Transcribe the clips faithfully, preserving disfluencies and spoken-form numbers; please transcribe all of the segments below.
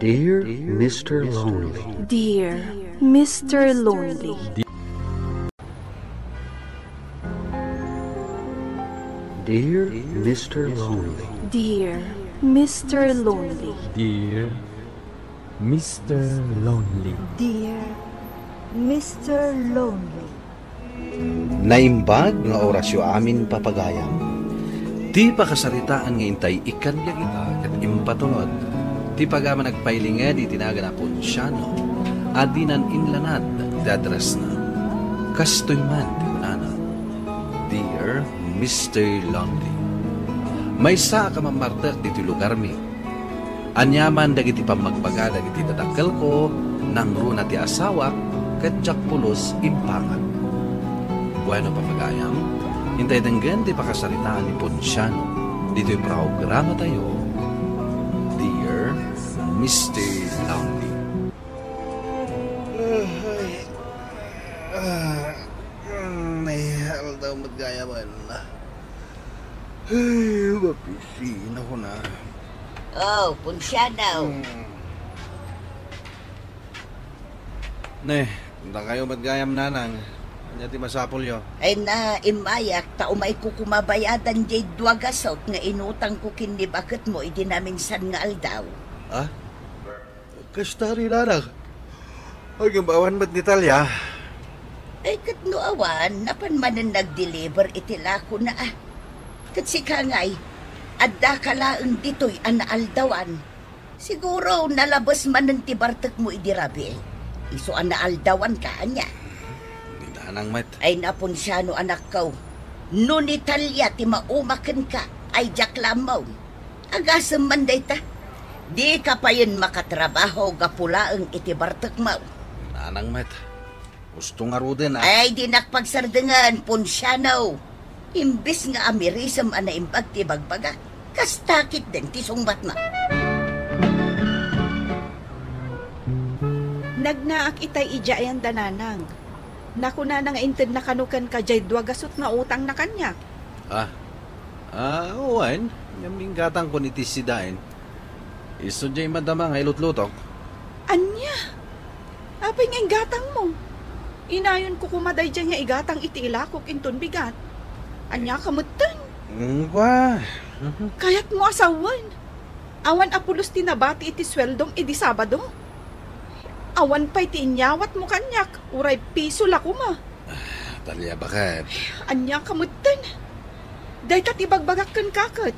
Dear Mister Lonely. Dear Mister Lonely. Dear Mister Lonely. Dear Mister Lonely. Dear Mister Lonely. Dear Mister Lonely. Naimbag nga orasyo amin, papagayam. Ti pakasaritaan nga intay ikkan dagita ket impatulod ti pagama nagpailinged iti nagan a Ponciano a dinan inlanad ti addressna. Kastoy man ti kunana, "Dear Mister Lonely, maysaak a mammartek ditoy lugarmi. Aniaman dagiti pammagbaga dagiti dadakkelko, nangruna ti asawak, ket diak pulos impangak." Bueno, papagayam, intay denggen ti pakasaritaan ni Ponciano ditoy programatayo, Dear Mister Lonely. Ay, ah, mm, ay, aldaw met gayam. Ay, mapisin ako na. Oh, Ponciano. Hmm. Ne, dakayo met gayam, nanang. Ania ti masapulyo? Ay na, immayak, ta umayko koma bayadan diay dua gasut nga inutangko ken ni baketmo idi naminsan nga aldaw. Ah? Kasta rin, nanang. Ay, ngem awan met ni Talia. Ay, ket no awan, napan manen nag-deliver iti lakona, ah. Ket sika ngay, addaka laeng ditoy a naaldawan. Siguro, nalabes manen ti bartekmo idi rabii. Isu a naaldawanka, ania? Ni nanang met. Ay, Ponciano, anakko. No ni Talia ti mauma kenka, ay diak la ammo. Agasem man dayta. Dika payen makatrabaho gapu laeng iti bartekmo. Nanang met. Gusto ngaruden a... Ay, dinak pagsardengen, Ponciano. Imbes nga amirisem a naimbag ti ibagbagak, kasta ketdin ti sungbatmo. Nagnaak itay idiay a nanang. Nakunana nga intedna kano kenka diay dua gasut nga utangna kaniak. Ah, Ah, wen, ngem inggatangkon iti sidaen. Isu diay madama nga ilutlutok. Ania? Apay nga inggatangmo? Inayonko koma daydiay nga igatang iti ilakok inton bigat. Aniaka metten? Ngem kua. Kayatmo a sawen? Awan a pulos ti nabati iti sueldom idi Sabado? Awan pay ti inyawatmo kaniak, uray piso la koma. Ah, Talia, baket. Aniaka metten? Dayta ti ibagbagak kenka ket.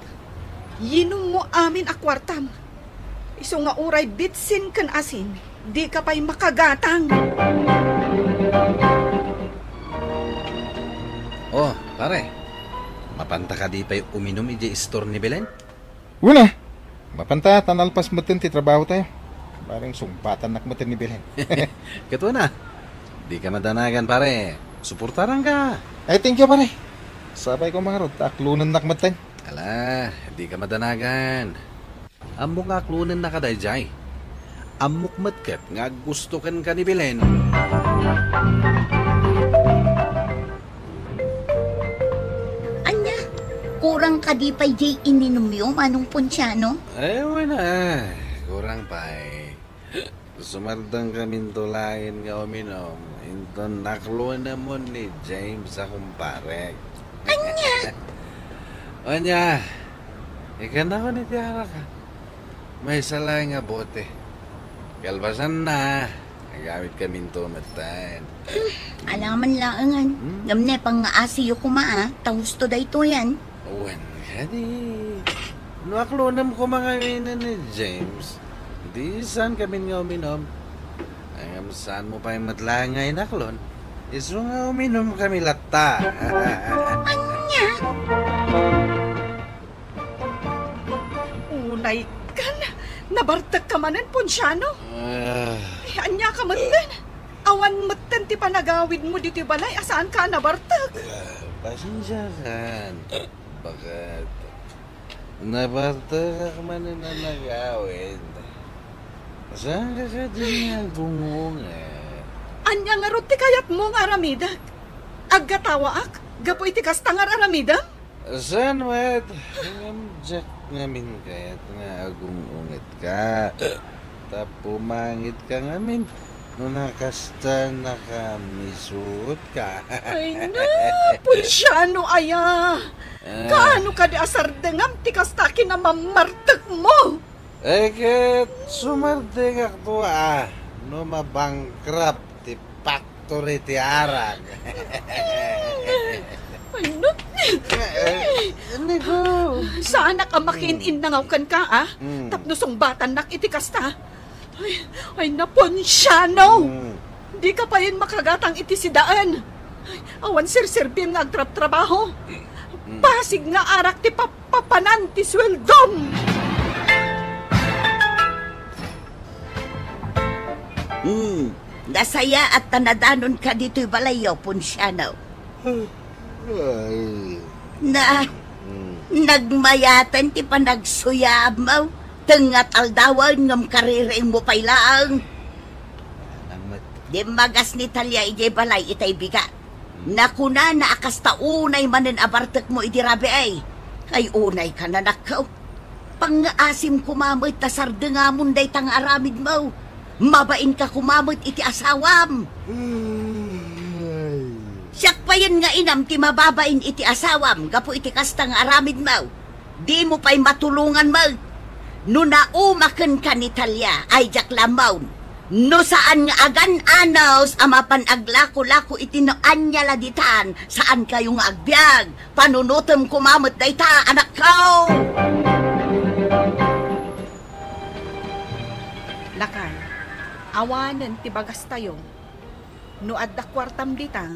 Yinummo amin a kuartam. Isu nga uray bitsin ken asin, dika pay makagatang. Oh, pare. Mapanta kadi pay uminum idiay istor ni Belen? Wen a. Mapanta, ta nalpas metten ti trabahotayo. Bareng sungbatannak metten ni Belen. Ket wen a. Dika madanagan, pare. Suportaranka. Ay, thank you, pare. Sapay koma ngarud, ta aklonennak metten. Ala, dika madanagan. Ammok nga aklonennaka daydiay. Ammok met ket nga aggusto kenka ni Belen. Ania? Kurang kadi pay diay ininumyo, Manong Ponciano? Ay, wen a. Kurang pay. Sumardengkaminto laeng nga uminum, inton naklonemon ni James a kumparek. Ania? Ania, ikannakon iti arak, a. Maysa laeng nga bote. Kalpasanna, agawidkaminto metten. Hmm, alangan laengen. Hmm? Ngem ne, pangngaasiyo koma, a, ta husto daytoyen. Wen kadi, no aklonem koma ngamin ni James, di saankamin nga uminum. Ngem saanmo pay met laeng nga inaklon, isu nga uminumkami latta. Ania? Unaykan, nabartekka manen, Ponciano? Ah. Ay, aniaka metten? Awan metten ti panagawidmo ditoy balay a saanka a nabartek. Ah, pasensiakan. Baket. Nabartekak manen a nagawid. Saanka kadi nga agung-unget? Ania ngarud ti kayatmo nga aramidek? Aggatawaak gapu iti kasta nga ar-aramidem? Saan met? Ngem diak ngamin kayat nga agung-ungetka. Ta pumangit ka ngamin no nakasta nakamisuot ka. Ay na, Ponciano aya! Ah. Kaano kadi a sardengam ti kasta kinamammartek mo? Eh, ket sumardengak to, ah, no mabankrupt ti factory ti arak. Ay, no. Eh, eh, hindi ko. Saanak a makiin-innangaw kenka, ah? Mm. Tapno sungbatannak iti kasta. Ay, ay, na, Ponciano! Mm. Di ka payen makagatang iti sidaen. Ay, awan serserbim nga agtrabtrabaho. Mm. Pasig nga arak ti pap-, papanan ti sueldom! Hmm, nasayaat ta nadanonka ditoy balayyo, Ponciano. Ay. Na, hmm, nagmayaten ti panagsuyabmo. Tengngat aldawen ngem kaririingmo pay laeng. Nang met- Dimmagas ni Talia idiay balay itay bigat. Nakunana a kasta unay manen a bartekmo idi rabii. Ay, unay ka, anakko. Pangngaasim koma met ta sardengamon dayta nga aramidmo. Mabainka koma met iti asawam. Ay. Siak payen nga inam ti mababain iti asawam gapu iti kasta nga aramidmo. Dimo pay matulongan met. No naumakenka ni Talia, ay diak la ammo. No saan nga agan-anos a mapan aglako-lako iti no ania la ditan, saankayo nga agbiag. Panunotem koma met dayta, anakko! Lakay, awanen ti bagastayo. No adda kuartam dita,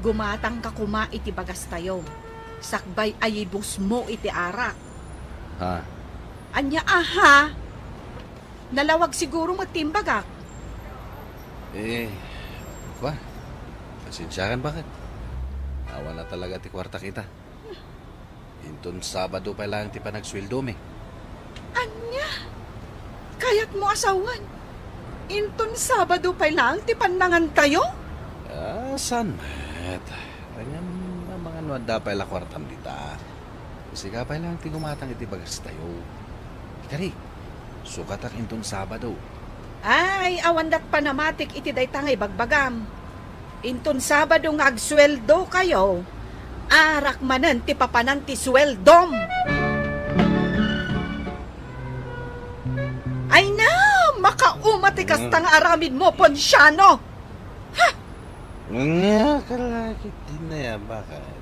gumatangka koma iti bagastayo, sakbay a yibusmo iti arak. Ha? Ania a ha? Nalawag siguro met ti imbagak. Eh, kua, pasensiakan, baket. Awan a talaga ti kuartak ita. Inton Sabado pay laeng ti panagsueldomi. Ania? Kayatmo a sawen? Inton Sabado pay laeng ti pannangantayo? Ah, saan met? Anian, amangan no adda pay la kuartam dita. Sika pay laeng ti gumatang iti bagastayo. Kari, sukatak inton Sabado. Ay, awan dat panamatik iti dayta nga ibagbagam. Inton Sabado nga agsueldokayo, arak manen ti papanan ti sueldom. Ay na, makauma ti kasta nga aramidmo, Ponciano! Ha? Ania ka la ket dinaya, baket?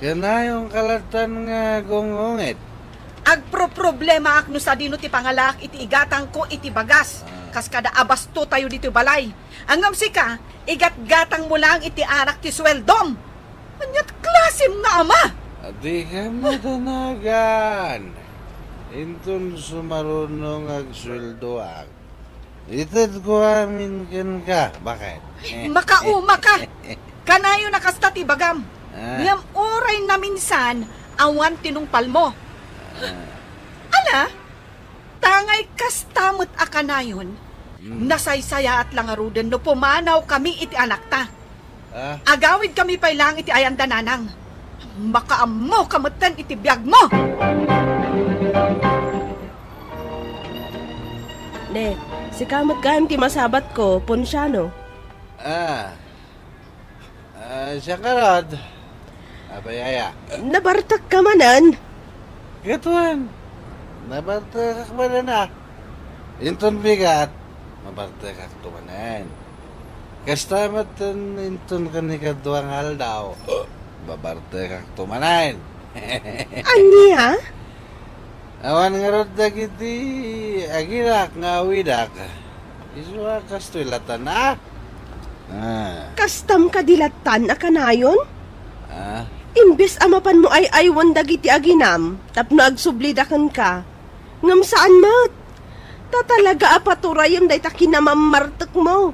Kanayonka lattan nga gungungit. Agproproblemaak no sadino ti pangalaak iti igatangko iti bagas, ah, kas kada abastotayo ditoy balay. Ngem sika, igatgatangmo laeng iti arak ti sueldom. Aniat klasem nga ama? Adika madanagan. Inton sumaruno nga agsueldoak, itedko amin kenka. Baket? Makauma ka. Kanayon a kasta ti ibagam. Ah. Ngem uray naminsan, awan tinungpalmo. Ah. Ala, tangay kasta met a kanayon, mm, nasaysayaat la ngaruden no pumanawkami iti anakta. Ah? Agawidkami pay laeng iti ayanda, nanang. Makaammoka metten iti biagmo! Ne, sika met gayam ti masabatko, Ponciano. Ah. Ah, siak ngarud. Apay aya? Nabartekka manen? Ket wen, nabartekak manen a. Inton bigat, mabartekakto manen. Kasta met inton ken ikadua nga aldaw, mabartekakto manen. Ania? Awan ngarud dagiti aginak nga awidak. Isu a kastoy lattan a. Ah. Kastam kadi lattan a kanayon? Ah. Imbes a mapanmo ay-aywan dagiti aginam tapno agsublida kenka, ngem saan met. Ta talaga a paturayem dayta kinamammartekmo.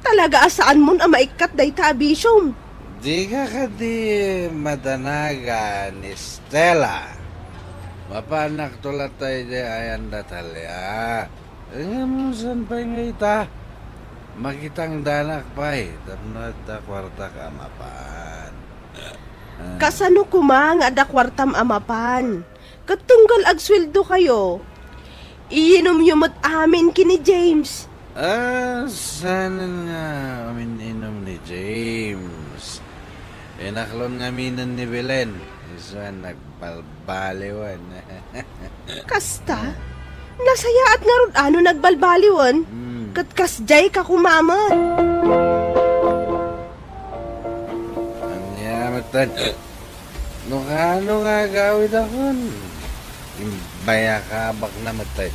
Talaga a saanmon a maikkat dayta a bisiom. Dika kadi madanagan, Estela. Mapanakto latta idiay ayanda, Talia. Ngem saan pay nga ita? Makitangdanak pay tapno adda kuartak a mapan. Ah. Kasano koma nga adda kuartam a mapan? Ket tunggal agsueldokayo, Iinumyo met amin ken ni James. Ah, saan nga umin-inum ni James? Inaklon ngaminen ni Belen. Isu a nagbalbaliwen. Kasta? Nasayaat ngarud a no nagbalbaliwen? Hmm. Ket kasdiay ka koma met. Ania met, no kaano nga agawidakon? Imbayakabakna met.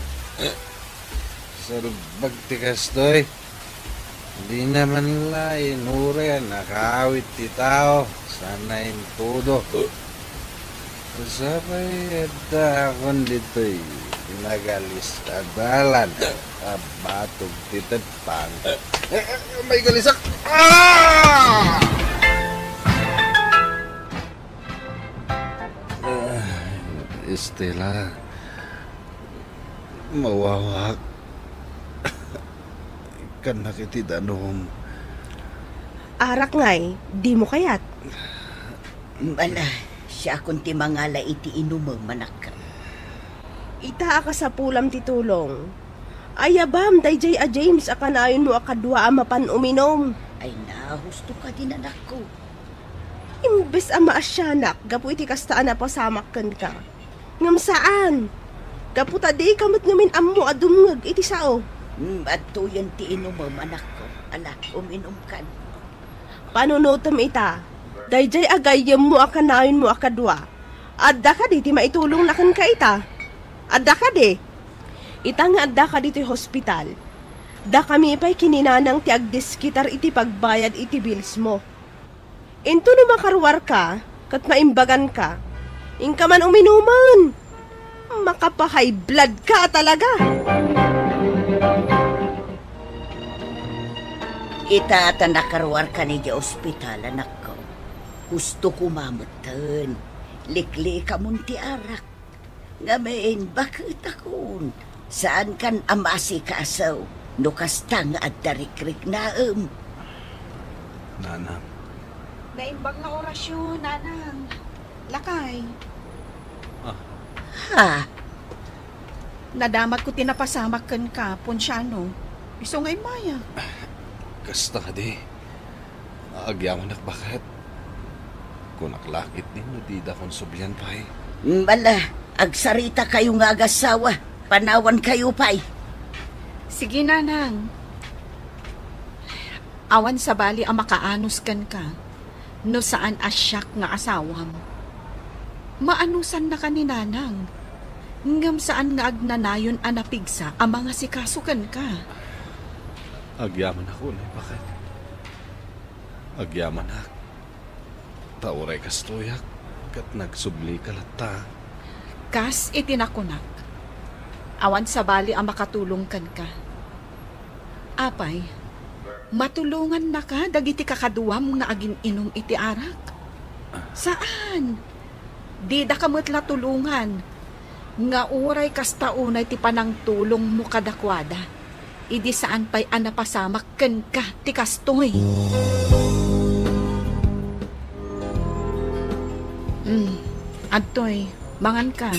Salbag ti kastoy. Dina man la inuray a nakaawid ti tao, saan a intudo. Sapay addaakon ditoy nagalis a dalan a batog ti teppang. Eh, eh, maigalisak! Ah! Ah, Estela, mawawaak. Kannak iti danum. Arak ngay, dimo kayat? Ala, siakon ti mangala iti inumem, anak. Ita a kasapulam ti tulong. Ayabam daydiay a James a kanayonmo a kadua a mapan uminum. Ay, nahusto kadi, anakko. Imbes a maasianak gapu iti kasta a napasamak kenka. Ngem saan. Gapu ta dika met ngamin ammo a dumngeg iti sao. Hmm, adtoyen ti inumem, anakko. Ala, uminumkan. Panunotem ita. Daydiay a gayyemmo a kanayonmo a kadua. Adda kadi ti maitulongna kenka ita? Adda kadi? Ita nga addaka ditoy hospital. Dakami pay ken ni Nanang ti agdiskitar iti pagbayad iti bills mo. Into no makaruarka ket maimbaganka, inka man uminumen. Makapa-high blood ka talaga. Ita ta nakaruarkan idiay ospital, anakko. Husto koma metten. Liklikamon ti arak. Ngamin, baketakon. Saankan a maasikaso no kasta nga adda rikriknaem. Nanang. Naimbag nga orasyon, Nanang. Lakay. Ah. Ha? Nadamagko ti napasamak kenka, Ponciano. Isu nga immayak. Kasta kadi. Agyamanak, baket. Kunak la ketdi no didakon sublian pay. Ala, agsaritakayo nga agassawa. Panawankayo pay. Sige, Nanang. Awan sabali a makaanus kenka no saan a siak nga asawam. Maanusannaka ni Nanang, ngem saan nga agnanayon a napigsa a mangasikaso kenka. Agyamanak unay, baket. Agyamanak. Ta uray kastoyak, ket nagsublika latta. Kas iti nakunak, awan sabali a makatulong kenka. Apay, matulongannaka dagiti kakaduam nga agin-inum iti arak? Saan! Didaka met la tulongan, nga uray kasta unay ti panangtulongmo kadakuada, idi saan pay a napasamak kenka ti kastoy. Mm, adtoy, manganka.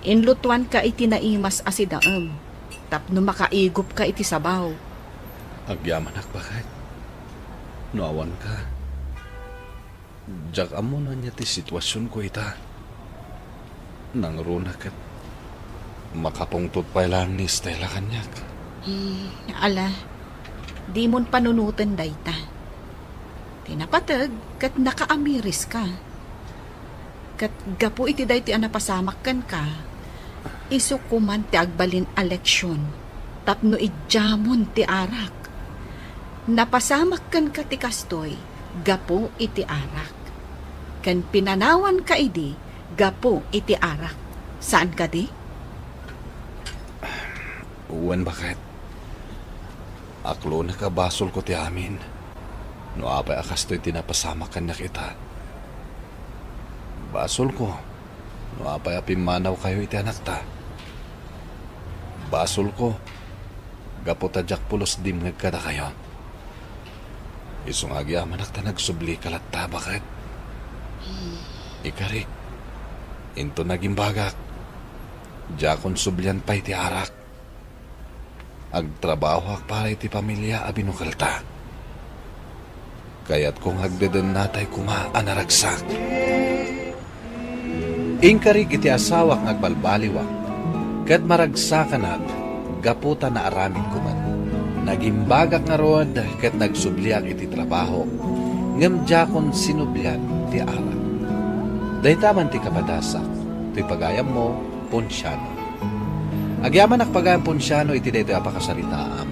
Inlutoanka iti naimas a sidaem tapno makaigupka iti sabaw. Agyamanak, baket. No awanka, diak ammo no ania ti situasionko ita. Nangruna ket makapungtot pay laeng ni Stella kaniak. Hmm, ala, dimon panunoten dayta. Ti napateg ket nakaamiriska. Ket gapu iti daytoy a napasamak kenka, isu koman ti agbalin a leksion tapno idiamon ti arak. Napasamak kenka ti kastoy gapu iti arak. Ken pinanawanka idi gapu iti arak. Saan kadi? Wen, baket. Aklonek a basolko ti amin. No apay a kastoy ti napasamak kaniak ita. Basolko no apay a pimmanawkayo iti anakta. Basolko gapu ta diak pulos dimngeg kadakayo. Isu nga agyamanak ta nagsublika latta, baket. Ikarik, inton nagimbagak, Diakon sublian pay ti arak. Agtrabahoak para iti pamilia a binukelta. Kayatko nga agdedennatay koma a naragsak. Inkarik iti asawak nga agbalbaliwak, ket maragsakanak gapu ta naaramidko met. Nagimbagak ngarud ket nagsubliak iti trabahok, ngem diakon sinublian ti arak. Dayta man ti kapadasak, toy pagayammo, Ponciano. Agyamanak pagayam Ponciano iti daytoy a pakasaritaam.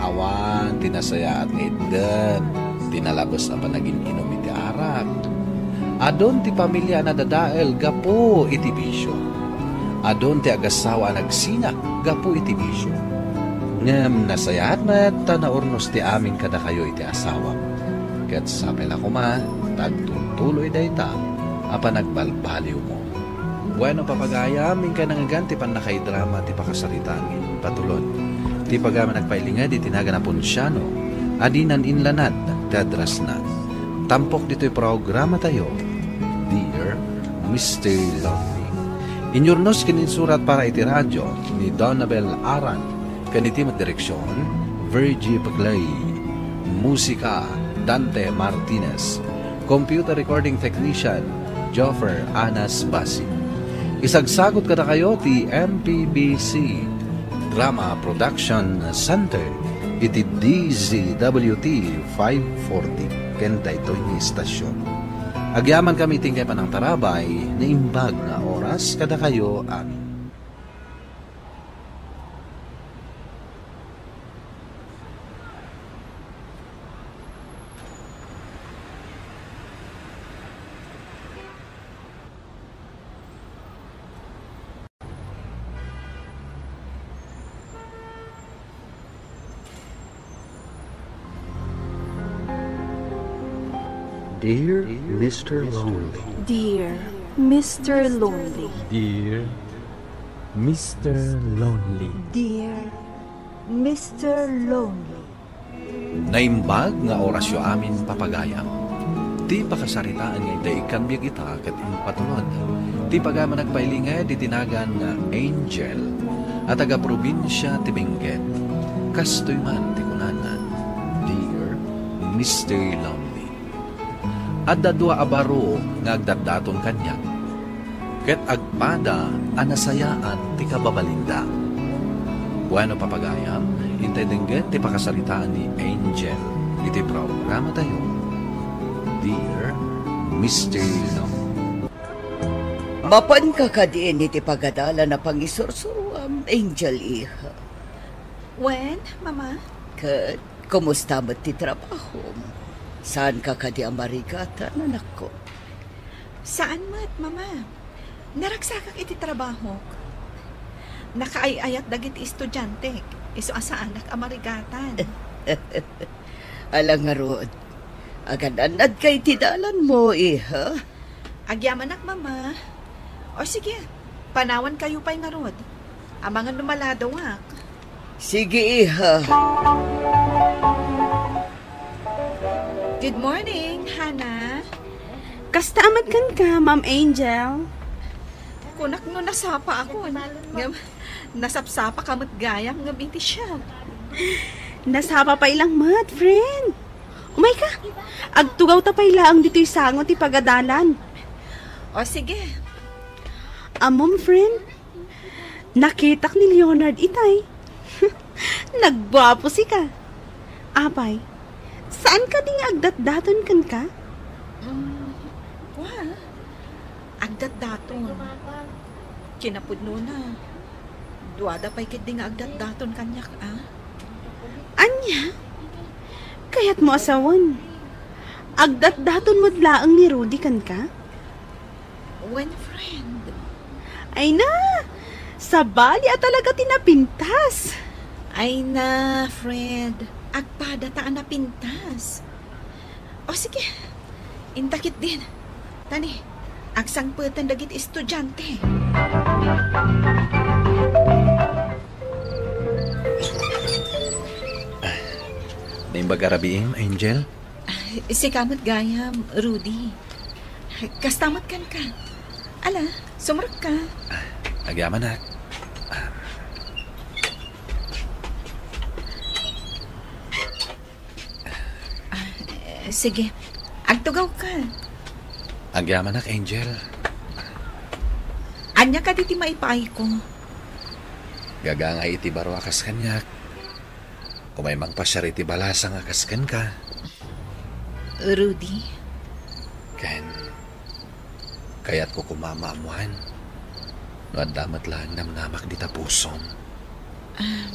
Awan ti nasayaat nga itden ti nalabes a panagin-inum iti arak. Adun ti pamilia a nadadael gapu iti bisio. Adun ti agasawa a nagsina gapu iti bisio. Ngem nasayaat met ta naurnos ti amin kadakayo iti asawam. Ket sapay la koma ta agtultuloy dayta a panagbalbaliwmo. Bueno, papagayam, inkay nangngegan ti pannakaidrama ti pakasaritaam nga impatulod. Ti pagayam a nagpailinged iti nagan a Ponciano, a dinan inlanad ti addressna. Tampok ditoy programatayo, Dear Mister Lonely. Inyurnos ken insurat para iti radio ni Donabel Aran. Ken iti met direksion, Virgie Peclay. Musika, Dante Martinez. Computer recording technician, Joffer Anas Basi. Isagsagut kadakayo ti M P B C Drama Production Center iti D Z W T five forty ken daytoy nga istasyon. Agyamankami iti inkay panangtarabay, naimbag nga oras kadakayo amin. Dear Mister Lonely. Dear Mister Lonely. Dear Mister Lonely. Dear Mister Lonely. Naimbag nga orasyo amin, papagayam. Ti pakasaritaan nga intay ikkan biag ita ket impatulod. Ti pagayam a nagpailinged iti nagan nga Angel a taga-probinsia ti Benguet. Kastoy man ti kunana, Dear Mister Lonely. Adda dua a baro nga agdatdaton kaniak, ket agpada a nasayaat ti kababalinda. Bueno, papagayam, intay denggen ti pakasaritaan ni Angel iti programatayo, Dear Mister Long. Mapanka kadin iti pagadalan a pangisursuroam, Angel, iha? Wen, Mama? Ket kumusta met ti trabahom? Saanka kadi a marigatan, anakko? Saan met, Mama. Naragsakak iti trabahok. Nakaay-ayat dagiti estudiantek, isu a saanak a marigatan. Ala ngarud, agan-annadka iti dalanmo, iha? Agyamanak, Mama. O sige, panawankayo pay ngarud. Amangan no maladawak. Sige, iha. Good morning, Hana. Kasta met kenka, Ma'am Angel? Kunak no nasapaakon. Ngem, nasapsapaka met gayam ngem iti siak. Nasapa pay lang met, friend. Umayka, agtugawta pay laeng ditoy sango ti pagadalan. O, sige. Ammom, friend, nakitak ni Leonard itay. Nagguapo sika. Apay, saan kadi nga agdatdaton kenka? Mm, wa. Agdatdaton. Kinapudnona, duada pay ketdi nga agdatdaton kaniak, a? Ania? Kayatmo a sawen, agdatdaton met laeng ni Rudy kenka? Wen, friend. Ay na! Sabali a talaga ti napintas! Ay na, friend. Agpadata a napintas. O sige, inta ketdin. Tani, agsangpeten dagiti estudiante. Naimbag a rabiim, Angel? Ay, sika met gayam, Rudy. Kasta met kenka. Ala, sumrekka. Agyamanak. Ah, eh, sige. Agtugawka. Agyamanak, Angel. Ania kadi ti maipaayko? Gagangay iti baro a kas kaniak. Umay mangpasiar iti balasang a kas kenka. Rudy? Ken, kayatko koma a maammoan no adda met laeng namnamak dita pusom. Um,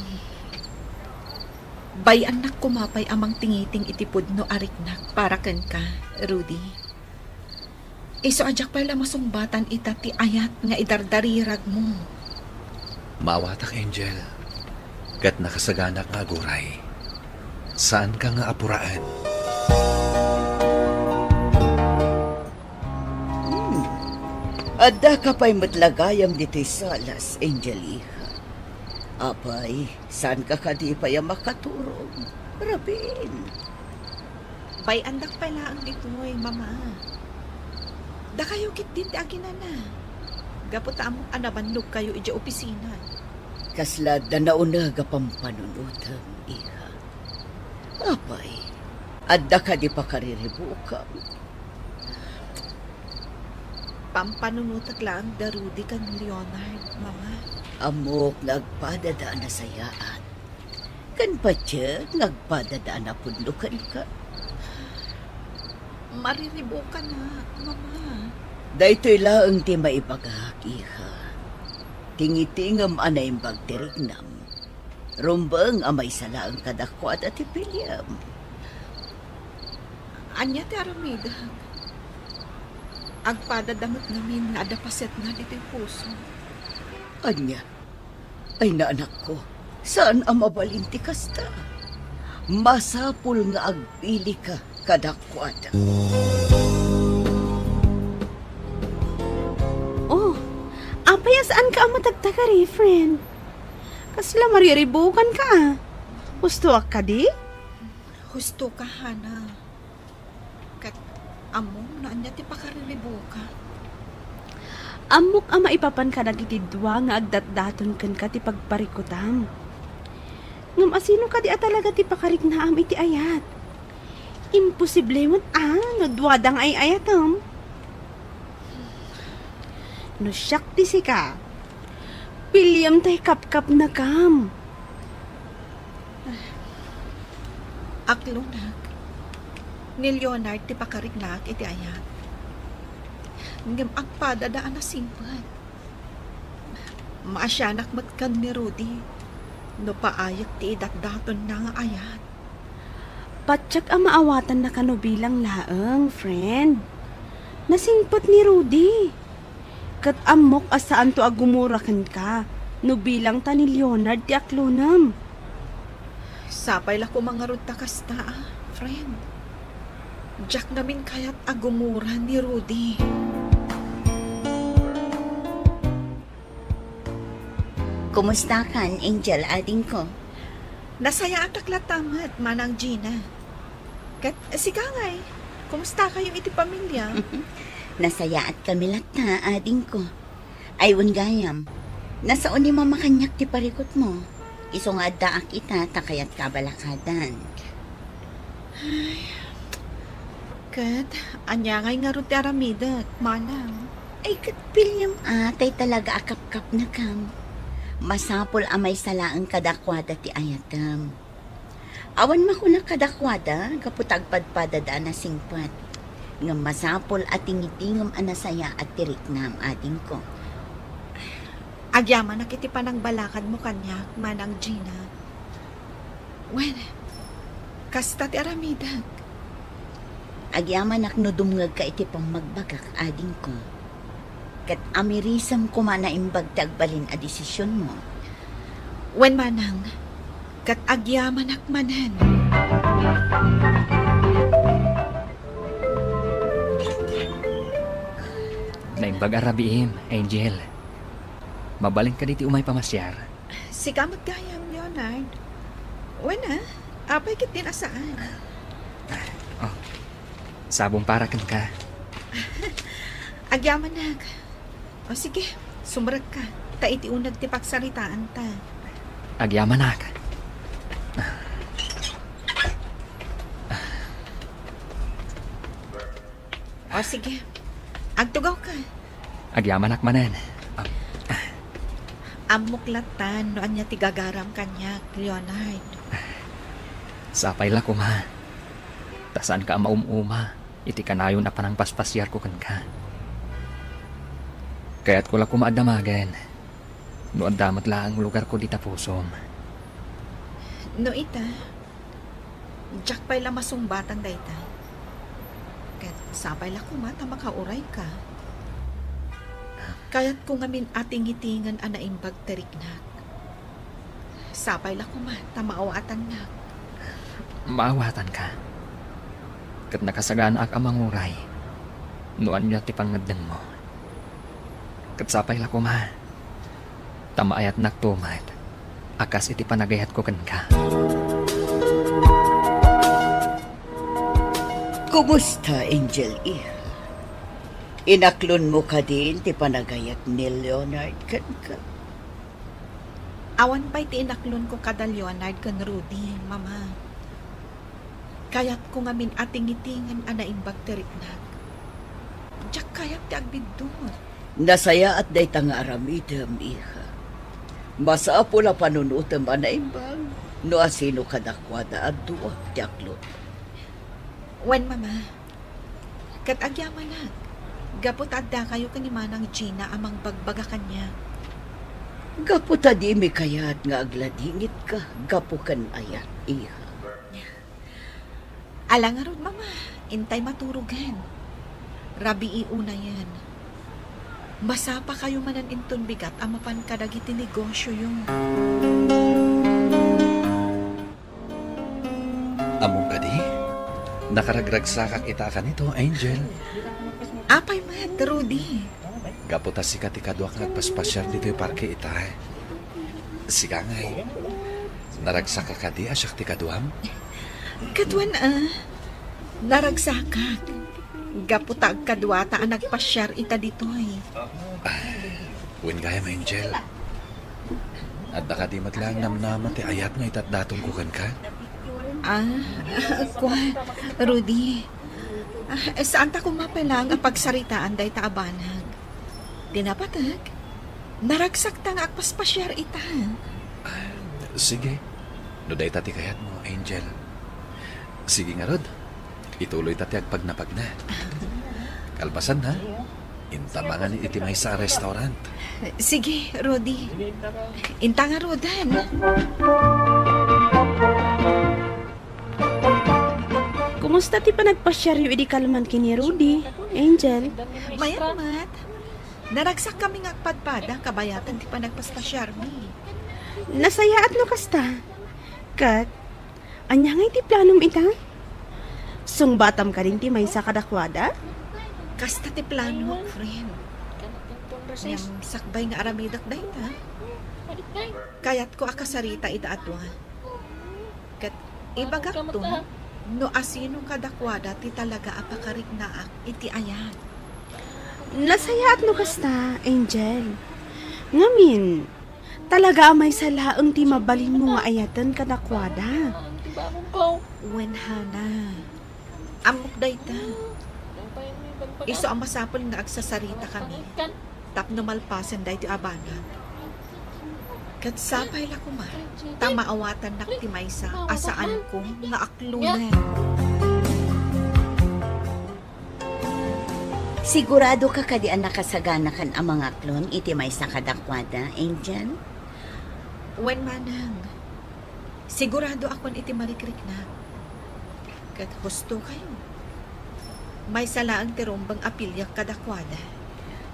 bay-annak koma pay a mangtingiting iti pudno a riknak para kenka, Rudy. Isu a diak pay la masungbatan ita ti ayat nga idardariragmo. Maawatak, Angel, ket nakasaganak nga aguray. Saanka nga apuraen. Hmm. Addaka pay met la gayam ditoy salas, Angel, iha. Apay, saanka kadi pay a makaturog? Rabin. Bay-andak pay laeng ditoy, Mama. Dakayo ketdin ti aginana. Gapu ta ammok a nabannogkayo idiay opisina. Kasla adda nauneg a pampanunotem, iha. Apay, adda kadi pakariribukam? Pampanunotek laeng da Rudy ken Leonard, Mama. Ammok nga agpadada a nasayaat. Ken patiek nga agpadada a napudno kenka. Mariribukanak, Mama. Daytoy laeng ti maibagak, iha. Tingitingem a naimbag ti riknam. Rumbeng a maysa laeng kadakuada ti piliem. Ania ti aramidek? Agpadada met ngamin nga adda pasetna ditoy puso. Ania? Ay, naanakko, saan a mabalin ti kasta. Masapul nga agpilika kadakuada. Oh, apay a saanka a matagtagari, friend? Kasla mariribukanka a. Hustoak kadi? Hustoka, Hana. Ket ammom no ania ti pakariribukak? Ammok a maipapan kadagiti dua nga agdatdaton kenka ti pagparikutam. Ngem asino kadi a talaga ti pakariknaam iti ayat? Imposible met a no duada nga ay-ayatem. No siak ti sika, piliem tay kapkapnekam. Aklonak, ni Leonard ti pakariknaak iti ayat. Ngem agpadada a nasingpet. Maasianak met ken ni Rudy no paayek ti idatdatonna nga ayat. Patiek a maawatannaka no bilang laeng, friend. Nasingpet ni Rudy. Ket ammok a saanto a gumura kenka no bilang ta ni Leonard ti aklonem. Sapay la koma ngarud ta kasta, a, friend. Diak ngamin kayat a gumura ni Rudy. Kumustakan, Angel, adingko? Nasayaatak latta met, Manang Gina. Ket sika ngay, kumustakayo iti pamilia? Nasayaatkami latta, adingko. Ay, wen gayam, nasao ni Mama kaniak ti parikutmo. Isu nga addaak ita ta kayatka a balakadan. Ay, ket ania ngay ngarud ti aramidek, Manang? Ay, ket piliem a tay talaga a kapkapnekam. Masapul a maysa laeng kadakuada ti ayatem. Awan makunak kadakuada gapu ta agpadpadada a nasingpet. Ngem masapul a tingitingem a nasayaat ti riknam, adingko. Agyamanak iti panangbalakadmo kaniak, Manang Gina. Wen, kasta ti aramidek. Agyamanak no dumngegka iti pammagbagak, adingko. Ket amirisem koma naimbag ti agbalin a desisionmo. Wen, Manang, ket agyamanak manen. Naimbag a rabiim, Angel. Mabalin kadi ti umay pamasiar? Sika met gayam, Leonard. Wen a, apay ketdin a saan? Oh, sabong para kenka. Agyamanak. O sige, sumrekka. Ta iti uneg ti pagsaritaanta. Agyamanak. O, sige. Agtugawka. Agyamanak manen. Am-, Ammok latta no ania ti gagaram kaniak, Leonard. Sapay la koma. Ta saanka a maum-uma iti kanayon a panangpaspasiarko kenka. Kayatko la koma a damagen no adda met laeng lugarko dita pusom. No ita, diak pay la masungbatan dayta. Ket sapay la koma ta makaurayka. Kayatko ngamin a tingitingen a naimbag ti riknak. Sapay la koma ta maawatannak. Maawatanka. Ket nakasaganaak a manguray no ania ti pangngeddengmo. Ket sapay la koma ta maayatnakto met a kas iti panagayatko kenka. Kumusta, Angel, iha? Inaklonmo kadin ti panagayat ni Leonard kenka? Awan pay ti inaklonko kada Leonard ken Rudy, Mama. Kayatko ngamin a tingitingen a naimbag ti riknak. Diak kayat ti agbiddut. Nasayaat dayta nga aramidem, iha. Masapul a panunotem a naimbag no asino kadakuada a dua ti aklon. Wen, Mama. Ket agyamanak, gapu ta addakayo ken ni Manang Gina a mangbagbaga kaniak. Gapu ta dimi kayat nga agladingitka gapu ken ayat, iha. Ala ngarud, Mama, intay maturogen. Rabii unayen. Masapakayo manen inton bigat a mapan kadagiti negosioyo. Ammom kadi? Nakaragragsakak ita a kanito, Angel. Apay met, Rudy? Gapu ta sika ti kaduak nga agpaspasiar ditoy parke ita. Sika ngay, naragsakka kadi a siak ti kaduam? Kaduan a, naragsakak. Gapu ta agkaduata a nagpasiar ita ditoy. Wen gayam, Angel. Adda kadi met laeng namnama ti ayat nga itatdatongko kenka? Ah, kua, Rudy. Ah, saanta koma pay laeng a pagsaritaan dayta a banag. Ti napateg, naragsakta nga agpaspasiar ita. Ah, sige. No dayta ti kayatmo, Angel. Sige ngarud. Ituloyta ti agpagnapagna. Kalpasanna, inta mangan iti maysa a restaurant. Sige, Rudy. Inta ngaruden. Kumusta ti panagpasiaryo idi kalman ken ni Rudy, Angel? Mayat met. Naragsakami nga agpadpada kabayatan ti panagpaspasiarmi. Nasayaat no kasta. Ket, ania ngay ti planom ita? Sungbatam kadin ti maysa kadakuada? Kasta ti planok, friend. Ngem sakbay nga aramidek dayta, kayatko a kasarita ita a dua. Ket ibagakton no asino kadakuada ti talaga a pakariknaak iti ayat. Nasayaat no kasta, Angel. Ngamin, talaga a maysa laeng ti mabalinmo nga ayaten kadakuada. Wen, Hana. Ammok dayta. Isu a masapul nga agsasaritakami tapno malpasen daytoy a banag. Ket sapay la koma ta maawatannak ti maysa a saanko nga aklonen. Siguradoka kadi a nakasaganakan a mangaklon iti maysa kadakuada, Angel? Wen, manang. Siguradoakon iti marikriknak. Ket hustokayo. Maysa laeng ti rumbeng a piliak kadakuada.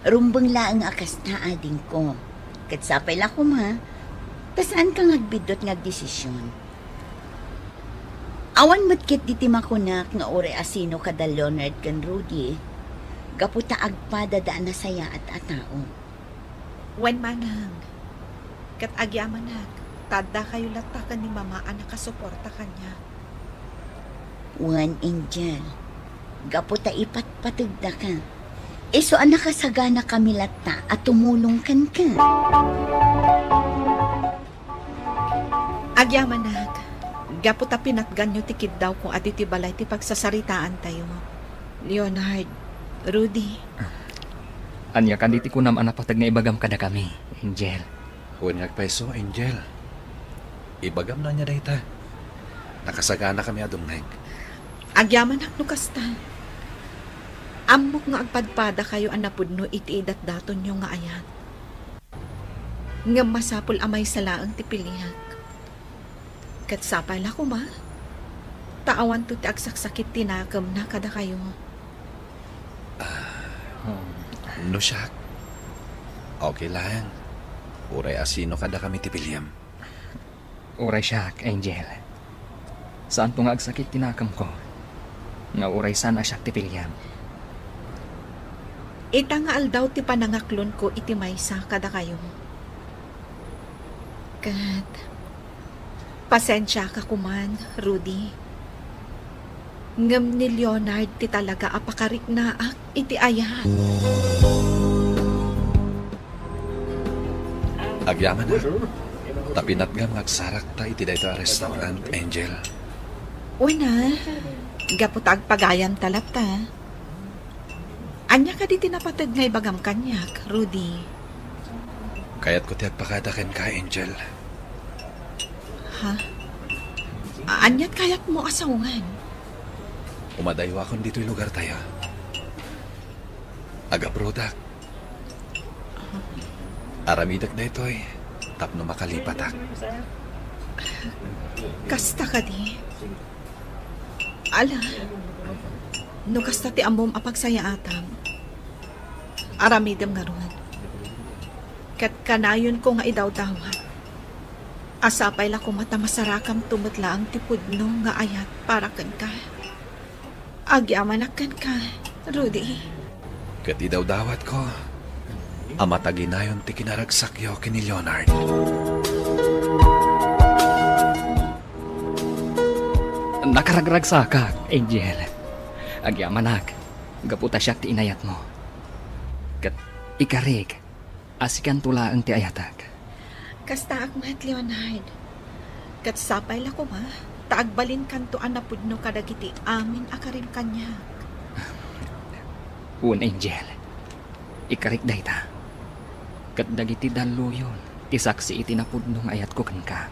Rumbeng laeng a kasta, adingko. Ket sapay la koma, ta saanka nga agbiddut nga agdesision. Awan met ketdi ti makunak nga uray asino kada Leonard ken Rudy, gapu ta agpadada a nasayaat a tao. Wen, manang. Ket agyamanak, ta addakayo latta ken ni Mama a nakasuporta kaniak. Wen, Angel, gapu ta ipatpategdaka, Isu a nakasaganakami latta a tumulong kenka. Agyamanak, gapu ta pinatganyo ti kiddawko a ditoy balay ti pagsasaritaantayo. Leonard, Rudy. Ania kadi ti kunam a napateg nga ibagam kadakami, Angel? Wen nga agpayso, Angel. Ibagam no ania dayta. Nakasaganakami a dumngeg. Agyamanak no kasta. Ammok nga agpadpadakayo a napudno iti idatdatonyo nga ayat. Ngem masapul a maysa laeng ti piliak. Ket sapay la koma, ta awanto ti agsaksakit ti nakemna kadakayo. Ah, no siak, okay laeng. Uray a sino kadakami ti piliem. Uray siak, Angel. Saanto nga agsakit ti nakemko, nga uray saan a siak ti piliem. Ita nga aldaw ti panangaklonko iti maysa kadakayo. Ket, pasensiaka koman, Rudy. Ngem ni Leonard ti talaga a pakariknaak iti ayat. Agyamanak, ta pinatgam nga agsarakta iti daytoy a restaurant, Angel. Wen a, gapu ta agpagayamta latta. Ania kadi ti napateg nga ibagam kaniak, Rudy? Kayatko ti agpakada kenka, Angel. Ha? Ania ti kayatmo a sawen? Umadayakon ditoy lugartayo. Agabrodak. Aramidek daytoy tapno makalipatak. Kasta kadi? Ala, no kasta ti ammom a pagsayaatam, aramidem ngarud. Ket kanayonko nga idawdawat a sapay la koma ta masarakamto met laeng ti pudno nga ayat para kenka. Agyamanak kenka, Rudy. Ket idawdawatko a mataginayon ti kinaragsakyo ken ni Leonard. Nakaragragsakak, Angel. Agyamanak, gapu ta siak ti inayatmo. Ket ikarik a sikanto laeng ti ayatek. Kastaak met, Leonard. Ket sapay la koma, ta agbalinkanto a napudno kadagiti amin a karim kaniak. Wen, Angel. Ikarik dayta. Ket dagiti dalluyon ti saksi iti napudno nga ayatko kenka.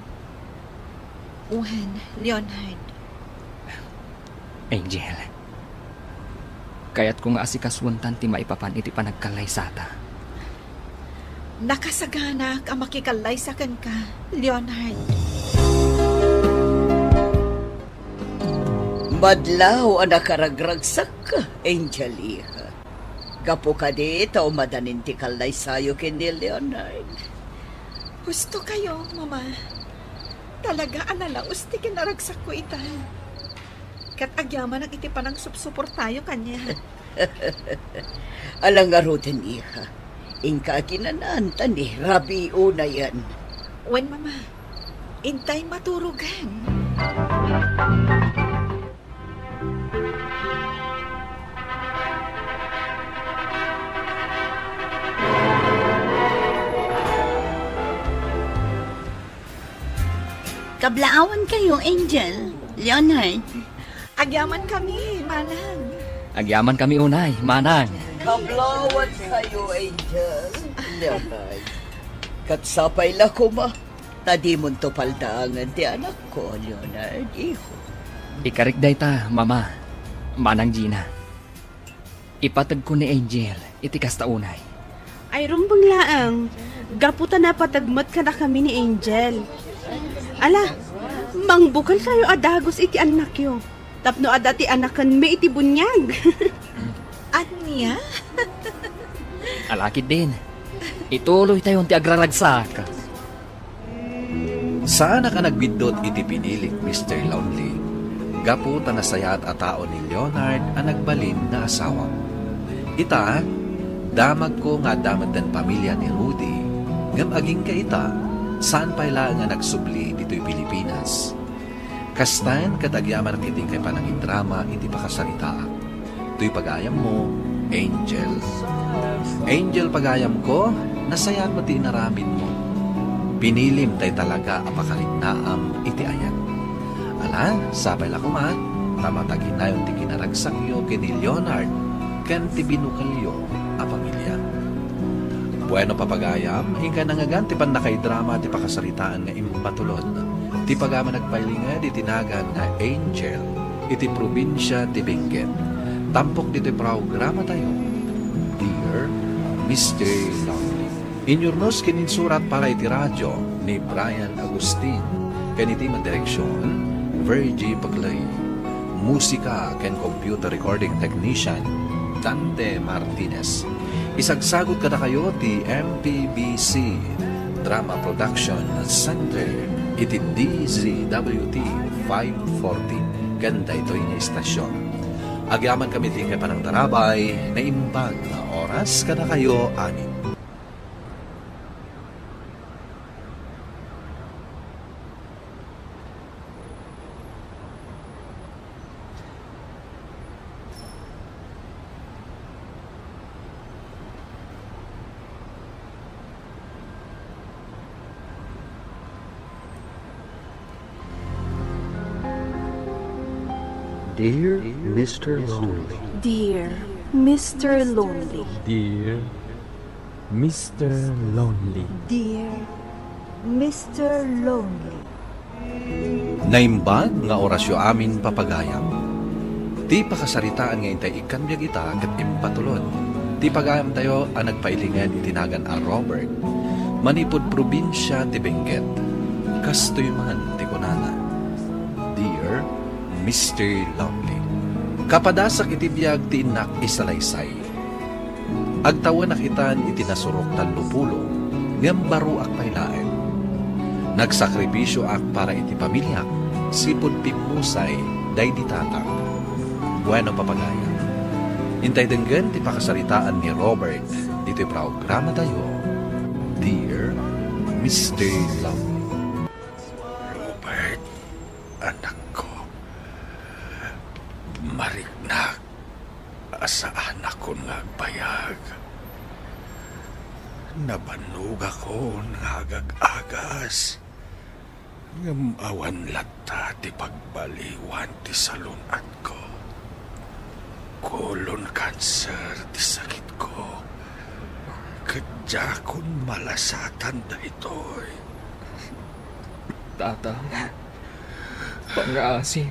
Wen, Leonard. Angel, kayatko nga asikasuentan ti maipapan iti panagkallaysata. Nakasaganak a makikallaysa kenka, Leonard. Madlaw a nakaragragsakka, Angel, iha. Gapu kadi ta umadanin ti kallaysayo ken ni Leonard. Husto kayo, Mama. Talaga a nalaus ti kinaragsakko ita. Ket agyamanak iti panangsupsuportayo kaniak. Ala ngaruden, iha. Inka aginan-an ta ni rabii unayen. Wen, Mama. Intay maturogen. Kablaawan kayo, Angel, Leonard. Agyaman kami, Manang. Agyaman kami unay, Manang. Kablaawan kayo, Angel, Leonard. Ket sapay la koma, ta dimonto paldaangen ti anakko, Leonard, iho. Ikarik dayta, Mama, Manang Gina. Ipategko ni Angel iti kasta unay. Ay, rumbeng laeng. Gapu ta napateg met kadakami ni Angel. Ala, mangbukelkayo a dagus iti annakyo. Tapno adda ti anakenmi iti buniag. Ania? Ala ketdin. Ituloytayon ti agraragsak. Saanak a nagbiddut iti pinilik, Mister Lonely, gapu ta nasayaat a tao ni Leonard a nagbalin nga asawa. Ita, damagko nga adda metten pamilia ni Rudy, ngem agingga ita, saan pay laeng a nagsubli ditoy Pilipinas. Kastaen ket agyamanak iti inkay panangidrama iti pakasaritaak. Toy pagayammo, Angel. Angel, pagayamko, nasayaat met ti inaramidmo. Pinilim tay talaga a pakarinnaam iti ayat. Ala, sapay la koma, ta mataginayon ti kinaragsakyo ken ni Leonard ken ti binukelyo a pamilya. Bueno, papagayam, inka nangngegan ti pannakaidrama ti pakasaritaan nga impatulod ti pagayam a nagpailinged iti nagan nga Angel iti probinsia ti Benguet. Tampok ditoy programatayo, Dear Mister Lonely. Inyurnos ken insurat para iti radio ni Brian Agustin, ken iti met direksion, Virgie Paclay. Musika ken computer recording technician, Dante Martinez. Isagsagut kadakayo ti M P B C Drama Production Center iti D Z W T five forty ken daytoy nga istasyon. Agyamankami ti inkay panangtarabay, naimbag nga oras kadakayo amin. Dear Mister Lonely. Dear Mister Lonely. Dear Mister Lonely. Dear Mister Lonely. Naimbag nga orasyo amin, papagayam. Ti pakasaritaan nga intay ikkan biag ita ket impatulod ti pagayamtayo a nagpailinged iti nagan a Robert. Manipud probinsia ti Benguet. Kastoy man ti kunana, Dear Mister Lonely. Kapadasak iti biag ti innak isalaysay. Agtawenak itan iti nasurok tallo pulo, ngem baroak pay laeng. Nagsakripisioak para iti pamiliak, sipud pimmusay daydi tatang. Bueno, papagayam. Intay denggen ti pakasaritaan ni Robert ditoy programatayo, Dear Mister Love. Robert, anakko, mariknak a saanakon nga agbayag. Nabannogakon nga agag-agas, ngem awan latta ti pagbaliwan ti salun-atko. Colon cancer ti sakitko, ket diakon malasatan daytoy. Tatang, pangngaasim,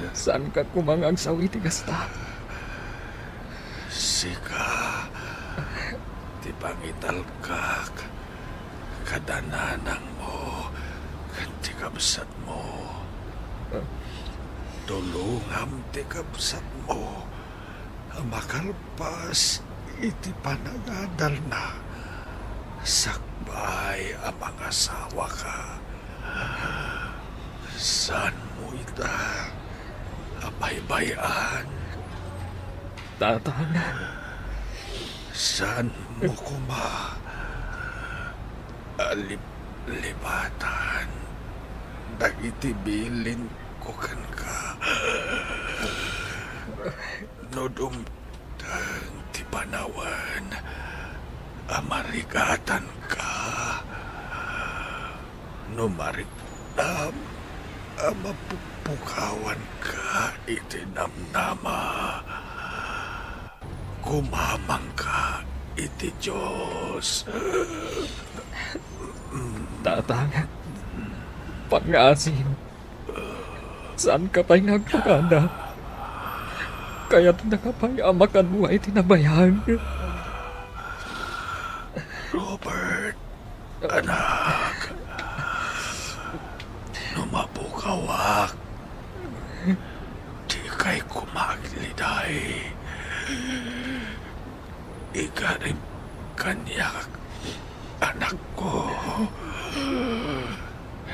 saanka koma nga agsaw iti kasta. Sika ti pangitalkak kada nanangmo ken ti kabsatmo. Tulongam ti kabsatmo a makalpas iti panagadalna sakbay a mangasawaka. Saanmo ita a baybay-an? Tatang. Saanmo koma a lip-, lipatan dagiti bilinko kenka? No dumteng ti panawen a marigatanka, no mariknam a mapupukawanka iti namnama, gumamangka iti Dios. Tatang, pangngaasim, saanka pay nga agpakada? Kayatnaka pay a makanwa iti nabayag? Robert, anak, no mapukawak, dikay koma agliday. Igarib kaniak, anakko.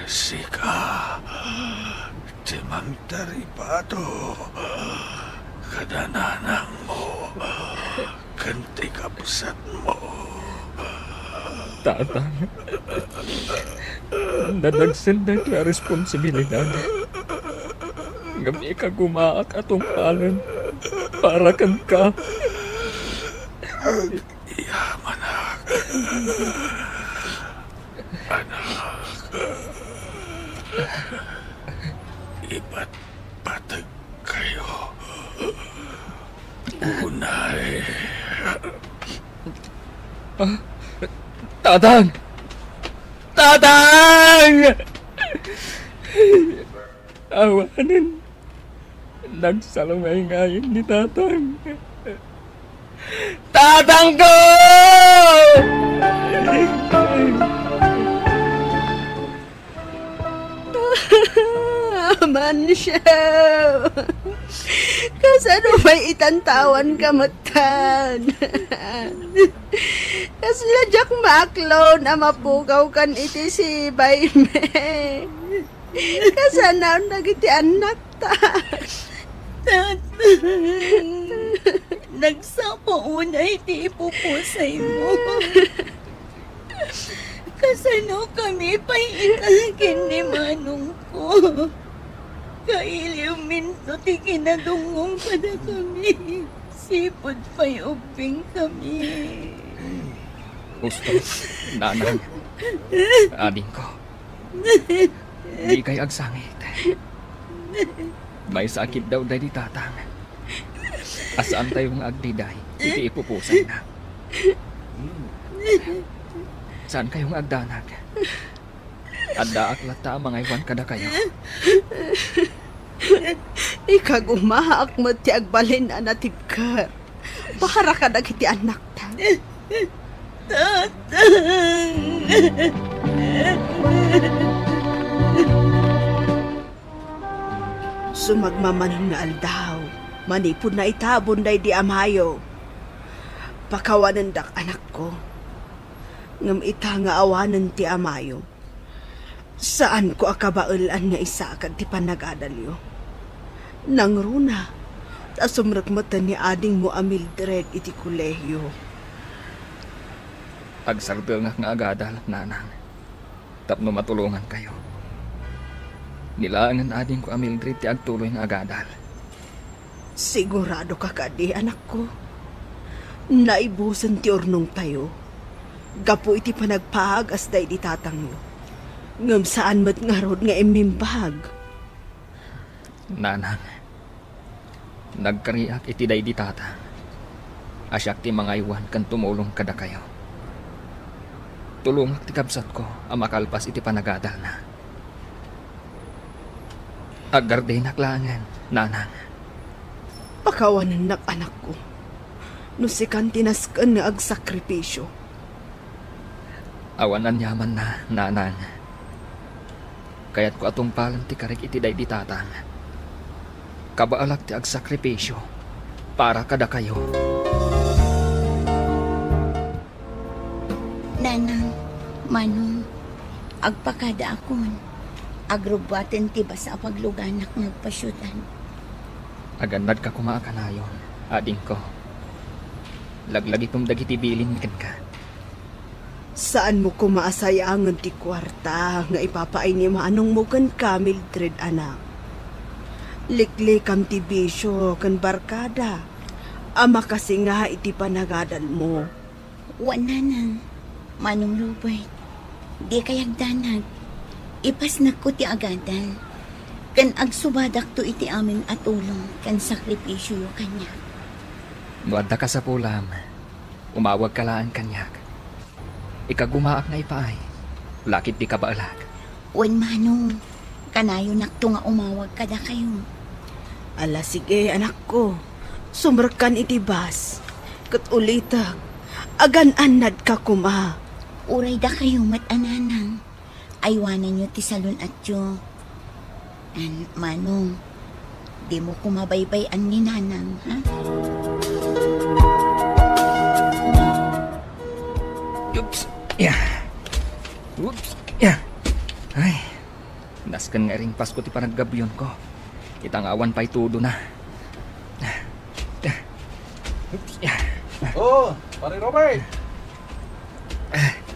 Sika ti mangtaripado kada nanangmo ken ti kabsatmo. Tatang, nadagsen daytoy a responsibilidad. Ngem ikagumaak a tungpalen para kenka. Yamanak. Anak. Ipatpateg kayo. Unay. Ah, Tatang! Tatang! Awanen, nagsalungayngayen ni Tatang. Tatang ko! Mancio! Kasano pay itan ta awan ka metten? Kasla diak maaklon a mapukaw kan iti sibaymi. Kasano dagiti annakta? Tatang, nagsapa unay ti ipupusaymo. Kasano kami pay ita ken ni manongko? Kailiwminto ti kinadungngong kadakami. Sipud pay ubbing kami. Husto, nanang, adingko. Dikay agsangit. Maysa a kiddaw daydi Tatang a saantayo nga agdiday iti ipupusayna. Saankayo nga agdanag. Addaak latta a mangaywan kadakayo. Ikagumaak met ti agbalin a natibker para kadagiti annakta. Tatang! Sumagmamano nga aldaw, manipud naitabon daydi amayo, pakawanendak, anakko. Ngem ita nga awanen ti amayo, saanko a kabaelan nga isakad ti panagadalyo. Nangruna, ta sumrekmeten ni adingmo a Mildred iti kolehio. Agsardengak nga agadal, nanang, tapno matulongankayo. Ni laengen adingko a Mildred ti agtuloy nga agadal. Sigurado ka kadi, anakko? Naibusen ti urnongtayo gapu iti panagpaagas daydi tatangyo. Ngem saan met ngarud nga immimbag. Nanang, nagkariak iti daydi tatang a siak ti mangaywan ken tumulong kadakayo. Tulongak ti kabsatko a makalpas iti panagadalna. Aggardenak laengen, nanang. Pakawanennak, anakko, no sikan ti nasken nga agsakripisio. Awan aniamanna, nanang. Kayatko a tungpalen ti karik iti daydi tatang. Kabaelak ti agsakripisio para kadakayo. Nanang, Manong, agpakadaakon. Agrubbuaten ti basa a pagluganak nga agpasiudad. Agannadka koma a kanayon, adingko. Laglagitom dagiti bilinmi kenka. Saanmo koma a sayangen ti kuarta nga ipapaay ni manongmo kenka, Mildred, anak. Liklikam ti bisio ken barkada a makasinga iti panagadalmo. Wen, nanang, Manong Robert, dikay agdanag. Ipasnekko ti agadal, ken agsubadakto iti amin a tulong ken sakripisioyo kaniak. No adda kasapulam, umawagka laeng kaniak. Ikagumaak nga ipaay, lakip ti kabaelak. Wen, Manong, kanayonakto nga umawag kadakayo. Ala, sige, anakko. Sumrekkan iti bus. Ket ulitek, agan-annadka koma. Uray dakayo met a nanang. Aywanenyo ti salun-atyo. An, Manong, dimo koma baybay-an ni Nanang, ha? Oops. Yeah. Oops. Yeah. Ay. Nasken nga iringpasko ti panaggabyonko. Ita nga awan pay tudona. Oops. Yeah. Oh, Pare Robert.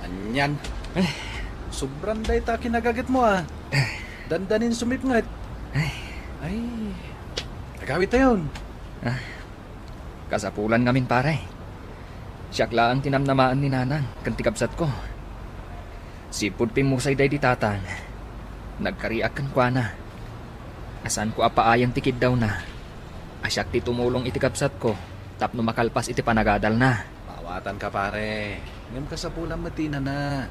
Anian. Eh. Sobran dayta kinagagetmo, ah. Eh. Dandanin sumipnget. Eh. Ay. Agawidtayon. Ah. Kasapulan ngamin, pare. Siak laeng ti namnamaen ni Nanang ken ti kabsatko. Sipud pimmusay daydi Tatang, nagkariak kenkuana. Asanko a paayen ti kiddawna a siak ti tumulong iti kabsatko tapno makalpas iti panagadalna. Maawatanka, pare. Ngem kasapulan met ti inana.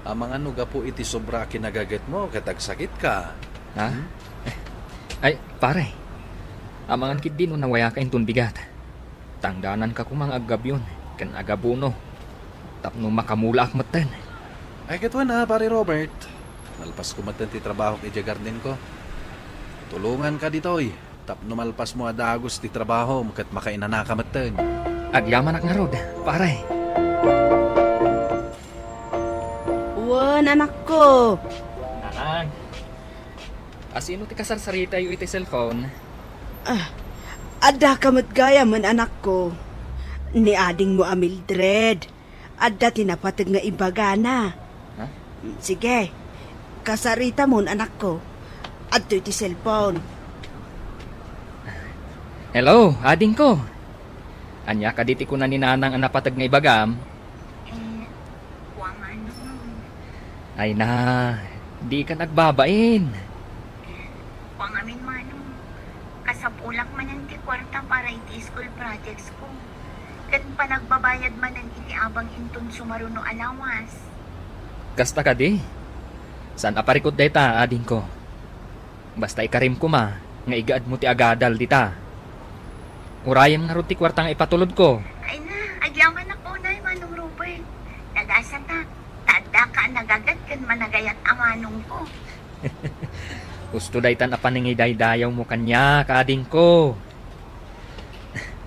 Amangan no gapu iti sobra a kinagagetmo ket agsakitka. Ha? Hmm? Ay, pare. Amangan ketdi no nawayaka inton bigat. Tangdananka koma nga aggabion ken agabono tapno makamulaak metten. Ay, ket wen a, Pare Robert. Nalpasko metten ti trabahok idiay gardenko. Tulonganka ditoy tapno malpasmo a dagus ti trabahom ket makainanaka metten. Agyamanak ngarud, pare. Wen, anakko. Nanang. Asino ti kasarsaritayyo iti cellphone? Ah, addaka met gayamen, anakko. Ni adingmo a Mildred. Adda ti napateg nga ibagana. Ha? Sige, kasaritamon, anakko. Adtoy ti cellphone. Hello, adingko. Ania kadi ti kuna ni Nanang a napateg nga ibagam? Eh, kua, Manong. Ay na, dikan agbabain. Eh, kua ngamin, Manong. Kasapulak manen ti kuarta para iti school projects ko. Ken panagbabayad manen iti abang inton sumaruno a lawas. Kasta kadi? Saan a parikut dayta, adingko? Basta ikarim koma nga igaedmo ti agadal dita. Urayem ngarud ti kuarta nga ipatulodko. Ay na, agyamanak unay, Manong Robert. Nagasatak, ta addaka a nagaget ken managayat a manongko. Husto daytan a paningidaydayawmo kaniak, adingko.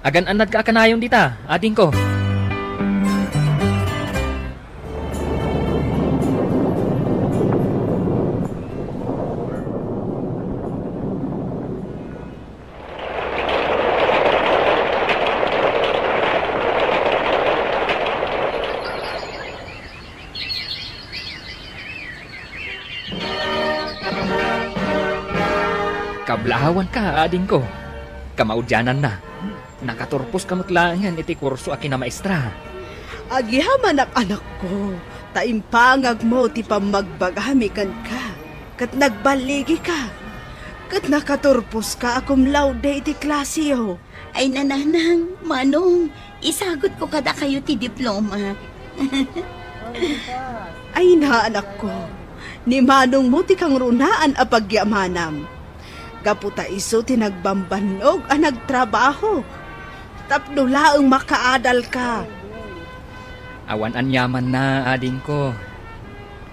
Agan-annadka a kanayon dita, adingko. Kablaawanka, adingko. Kamaudiananna, nakaturposka met laengen iti kurso a kinamaestra. Agyamanak, anakko, ta impangagmo ti pammagbagami kenka, ket nagballigika, ket nakaturposka a cum laude iti klaseyo. Ay, nanang, manong, isagutko kadakayo ti diploma. Ay, naanakko, ni manongmo ti kangrunaan a pagyamanam. Gapu ta isu ti nagbambannog a nagtrabaho, tapno laeng makaadalka. Awan aniamanna, adingko.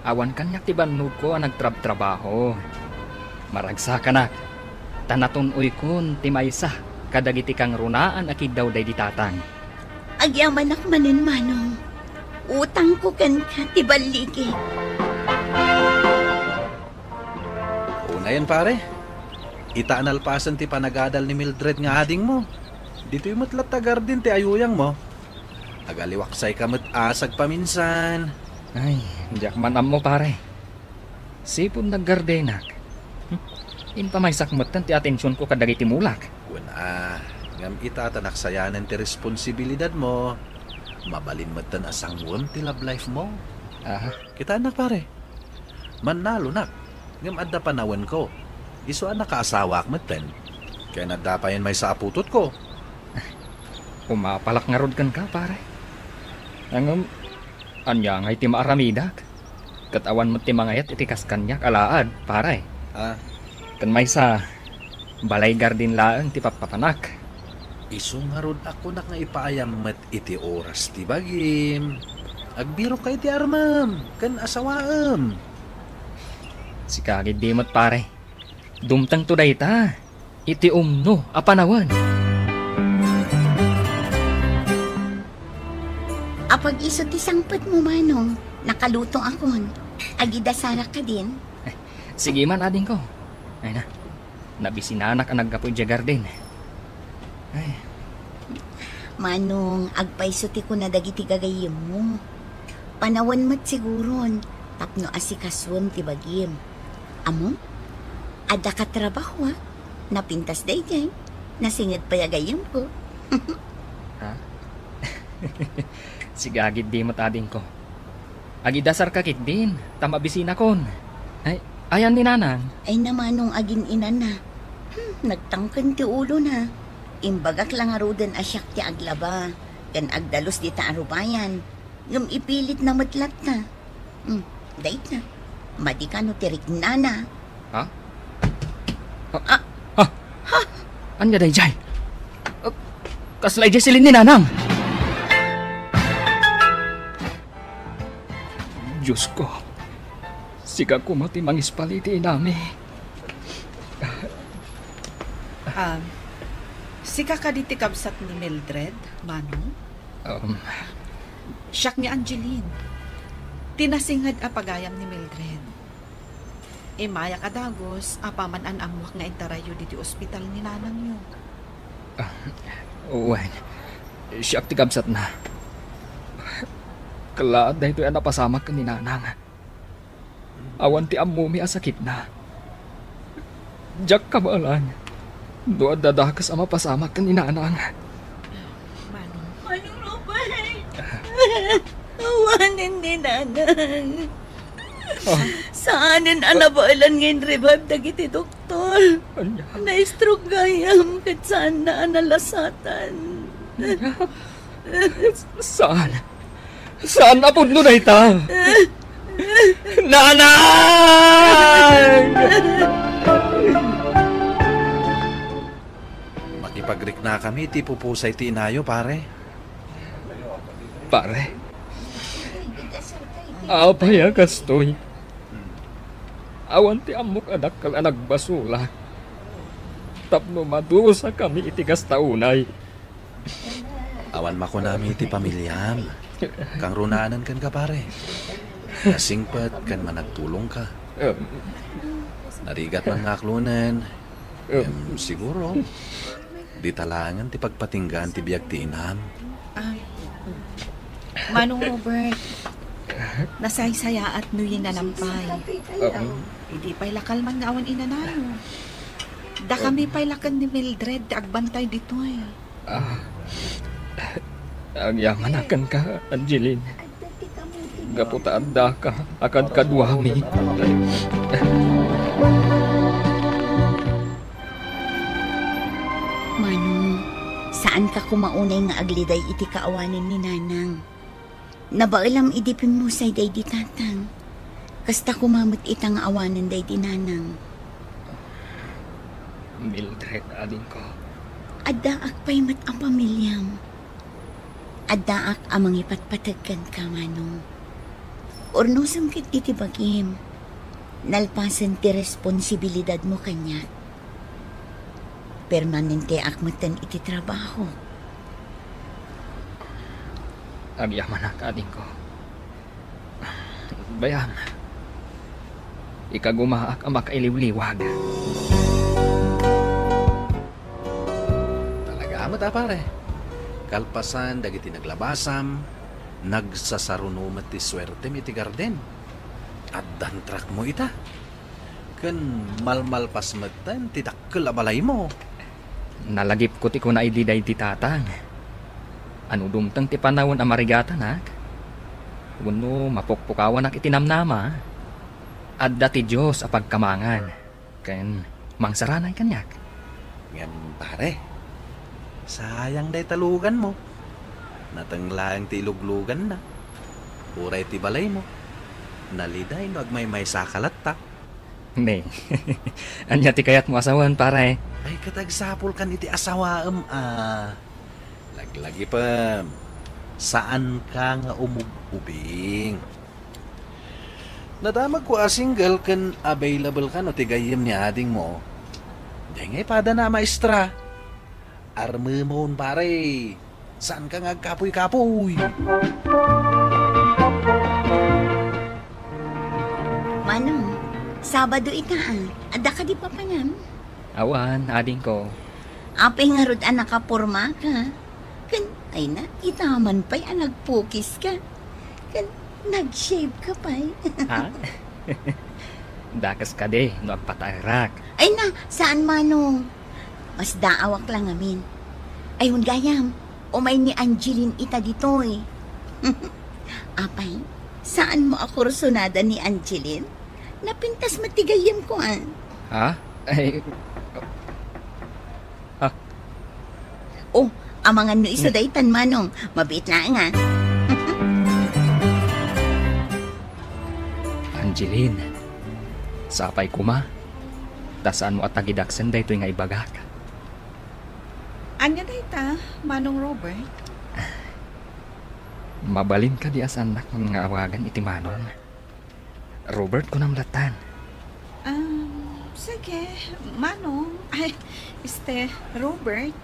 Awan kaniak ti bannogko a nagtrabtrabaho. Maragsakanak, ta natun-oykon ti maysa kadagiti kangrunaan a kiddaw daydi tatang. Agyamanak manen, manong. Utangko kenka ti balligi. Unayen, pare. Ita a nalpasen ti panagadal ni Mildred nga adingmo. Ditoy met latta garden ti ayuyangmo. Agaliwaksayka met a sagpaminsan. Ay, diak man ammo, pare. Sipud naggardenak. Hmm? Impamaysak metten ti atensionko kadagiti mulak. Wen a, ngem ita ta naksayanen ti responsibilidadmo. Mabalin metten a sangwem ti love life mo. Aha. Kitaennak, pare. Mannalonak, ngem adda panawenko. Isu a nakaasawaak metten. Ken adda payen maysa a putotko. Umapalak ngarud kenka, pare. Ngem, ania ngay ti maaramidak? Ket awan met ti mangayat iti kas kaniak a laad, pare. Ah. Ken maysa, balay garden laeng ti pappapanak. Isu ngarud a kunak nga ipaayam met iti oras ti bagim. Agbirokka iti armem ken asawaem. Sika ketdi met, pare. Dumtengto dayta iti umno a panawen. Apag isu ti sangpetmo, manong. Nakalutoakon. Agidasalak kadin? Sige man, adingko. Ay na, nabisinanak a naggapu idiay garden. Ay. Manong, agpayso ti kuna dagiti gagayyemmo. Panawen met siguron tapno asikasuem ti bagim. Ammom? Adda katrabahoak. Napintas daydiay. Nasinged pay a gayyemko. Ha? Sigagid di met, adingko. Agidasarka ketdin, ta mabisinakon. Ay, ayan ni Nanang? Ay, namanong agin-inana. Hmm, nagtangken ti ulona. Imbagak la ngaruden a siak ti aglaba, ken agdalus dita a rubayan. Ngem ipilitna met latta. Hmm, dayta. Madi kano ti riknana. Ha? Ha? Ah. Ha? Ha? Ania daydiay? Uh, kasla idiay silin ni Nanang? Diosko, sika koma ti mangispaliti inami. Ah, sika kadi ti kabsat ni Mildred, Manong? Um, Siak ni Angeline, ti nasinged a pagayam ni Mildred. Immayak a dagus apaman an-ammoak nga intarayyo ditoy ospital ni nanangyo. Ah, wen, siak ti kabsatna. Kellaat daytoy a napasamak ken ni Nanang. Awan ti ammomi a sakitna. Diak kabaelan no adda dakes a mapasamak ken ni Nanang. Manong. Manong Robert! Awanen ni Nanang. Ah. Saanen a nabaelan nga in-revive dagiti doktor. Ania? Na-stroke gayam ket saanna a nalasatan. Ania? Saan? Saan a pudno dayta? Nanang! Makipagriknakami ti pupusay ti inayo, pare. Pare? Apay a kastoy? Awan ti ammok a dakkel a nagbasolak tapno madusakami iti kasta unay. Awan makunami iti pamiliam. Kangrunaanen kenka, pare. Nasingpet ken managtulongka. Em. Narigat man nga aklonen. Em. Em, siguro, dita laengen ti pagpatinggaan ti biag ti inam. Ah, Manong Robert, nasaysayaat no inanam pay. Em. Idi pay la kalman nga awan inanayo. Dakami pay la ken ni Mildred ti agbantay ditoy. Ah. Agyamanak kenka, Angeline. Gapu ta addaka a kadkaduami. Manong, saanka koma unay nga agliday iti kaawanen ni Nanang. Nabaelam idi pimmusay daydi tatang. Kasta koma met ita nga awanen daydi nanang. Mildred, adingko. Addaak pay met a pamiliam. Addaak a mangipatpateg kenka, Manong. Urnosem ket iti bagim. Nalpasen ti responsibilidadmo kaniak. Permanenteak metten iti trabaho. Agyamanak, adingko. Bayam, ikagumaak a makailiwliwag. Talaga met a, pare. Kalpasan dagiti naglabasam, nagsasaruno met ti suertem iti garden. Addan trackmo ita. Ken malmalpas metten ti dakkel a balaymo. Nalagipko ti kuna idi daydi tatang. Ano dumteng ti panawen a marigatanak? Wenno mapukpukawanak iti namnama? Adda ti Dios a pagkamangan, ken mangsaranay kaniak. Ngem, pare, sayang dayta luganmo. Nateng laeng ti ilugluganna. Uray ti balaymo. Naliday no agmaymaysaka latta. Ne. Ania ti kayatmo a sawen, pare? Ay, ket agsapulkan iti asawaem a. Laglagipem. Saanka nga umub-ubing. Nadamagko a single ken available kano ti gayyem ni adingmo. Dengay padana a maestra. Armemon, pare. Saanka nga agkapuy-kapuy. Manong, Sabado ita, ah. Adda kadi papanam? Awan, adingko. Apay ngarud a nakapormaka? Ken, ay na, itaman pay a nagpukiska. Ken, nag-shave ka pay. Ha? Dakes kadi no agpataerak. Ay na, saan, Manong? Masdaawak la ngamin. Ay, wen gayam. Umay ni Angeline ita ditoy. Apay, saan mo a kursunada ni Angeline? Napintas met ti gayyemko, a. Ha? Ay, ah. Oh, amangan no isu daytan, Manong. Mabiit laeng, a. Angeline, sapay koma, ta saanmo a tagidaksen daytoy nga ibagak. Ania dayta, Manong Robert? Mabalin kadi a saannak nga awagan iti Manong? Robert, kunam lattan. Um, sige, Manong. Ay, este, Robert.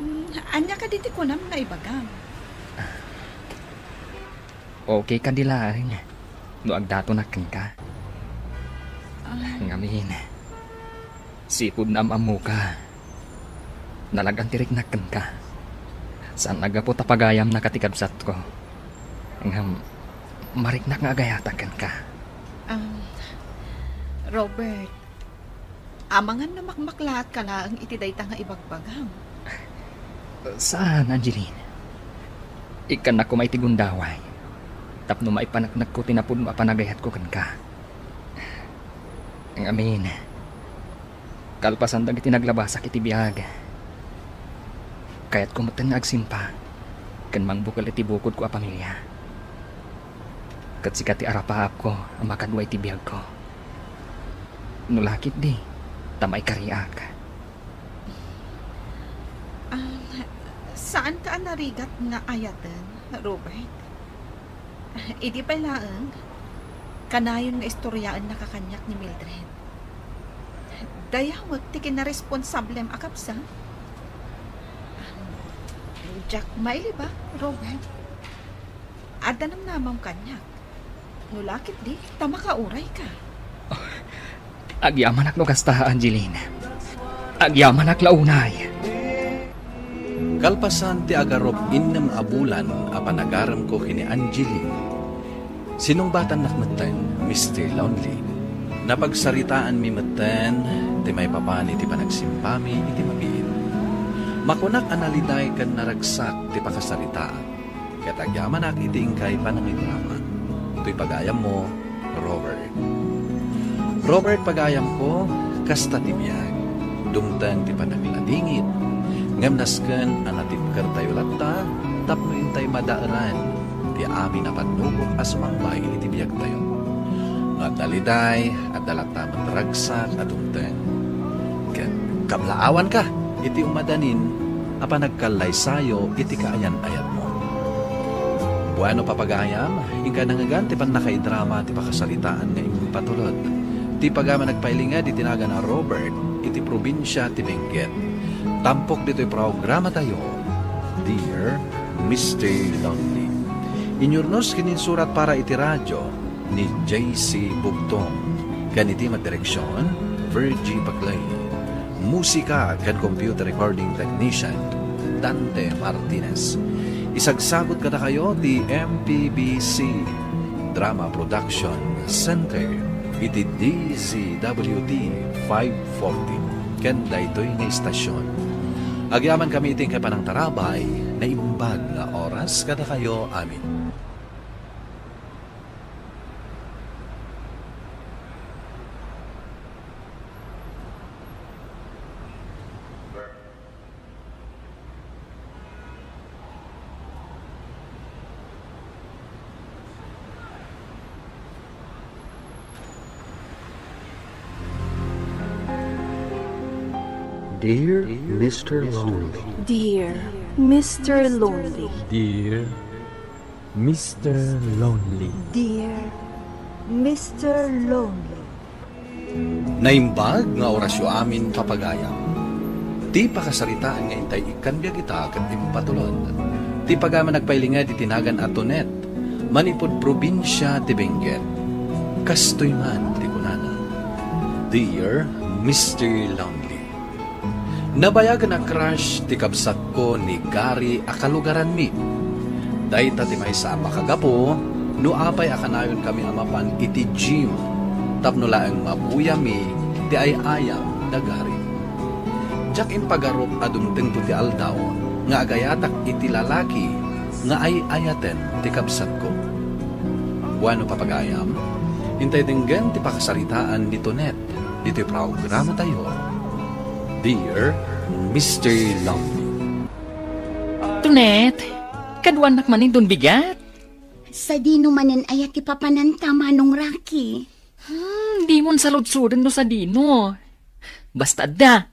Mm, ania kadi ti kunam nga ibagam? Okay kadi laeng no agdatonak kenka? Ah. Ngamin, sipud naam-ammoka, nalagyan ti riknak kenka. Saan a gapu ta pagayamnaka ti kabsatko. Ngem, mariknak nga agayatak kenka. Um, Robert, amangan no makmaklaatka laeng iti dayta nga ibagbagam. Saan, Angeline. Ikkannak koma iti gundaway tapno maipaneknekko ti napudno a panagayatko kenka. Ngamin, kalpasan dagiti naglabasak iti biag, kayatko metten nga agsimpa ken mangbukel iti bukodko a pamilia. Ket sika ti arapaapko a makadua iti biagko. No la ketdi, ta maikariak. Ah, saanka a narigat nga ayaten, Robert? Idi pay laeng, kanayon nga istoriaennaka kaniak ni Mildred. Dayawek ti kinaresponsablem a kabsat. Diak mailibak, Robert. Adda namnamam kaniak. No la ketdi, ta makaurayka. Agyamanak no kasta, Angeline. Agyamanak la unay. Kalpasan ti agarup innem a bulan a panagaremko ken ni Angeline, sinungbatannak metten, Mister Lonely. Napagsaritaanmi metten ti maipapan iti panagsimpami iti mabiit. Makunak a naliday ken naragsak ti pakasaritaam. Ket agyamanak iti inkay panangidrama. Toy pagayammo, Robert. Robert, pagayamko, kasta ti biag. Dumteng ti panagladingit. Ngem nasken a natibkertayo latta tapno intay madaelan ti amin a pannubok a sumangbay iti biagtayo. No adda liday, adda latta met ragsak a dumteng. Ket kablaawanka iti umadanin a panagkallaysayo iti kaayan-ayatmo. Bueno, papagayam, inka nangngegan ti pannakaidrama ti pakasaritaan nga impatulod ti pagayam a nagpailinged iti nagan a Robert iti probinsia ti Benguet. Tampok ditoy programatayo, Dear Mister Lonely. Inyurnos ken insurat para iti radio ni J C Bugtong, ken iti madireksion, Virgie Paclay. Musika ken computer recording technician, Dante Martinez. Isagsagut kadakayo ti M P B C Drama Production Center iti D Z W T five forty ken daytoy nga istasion. Agyamankami iti inkay panangtarabay, naimbag nga oras kadakayo amin. Dear Mister Lonely. Dear Mister Lonely. Dear Mister Lonely. Dear Mister Lonely. Naimbag nga orasyo amin, papagayam. Ti pakasaritaan nga intay ikkan biag ita ket impatulod. Ti pagayam a nagpailinged iti nagan a Tonet, manipud probinsia ti Benguet. Kastoy man ti kunana, Dear Mister Lonely. Nabayagen a crush ti kabsatko ni Gary a kalugaranmi. Dayta ti maysa a makagapu no apay a kanayonkami a mapan iti gym tapno laeng mabuyami ti ay-ayam da Gary. Diak impagarup a dumtengto ti aldaw, nga agayatak iti lalaki nga ay-ayaten ti kabsatko. Wenno, papagayam, intay denggen ti pakasaritaan ni Tonet ditoy programatayo, Dear Mister Lovely. Tonet, kaduanak manen, Don Bigat? Sadino manen aya ti papananta, Manong Rocky? Hmm, dimon saludsoden no sadino. Basta adda.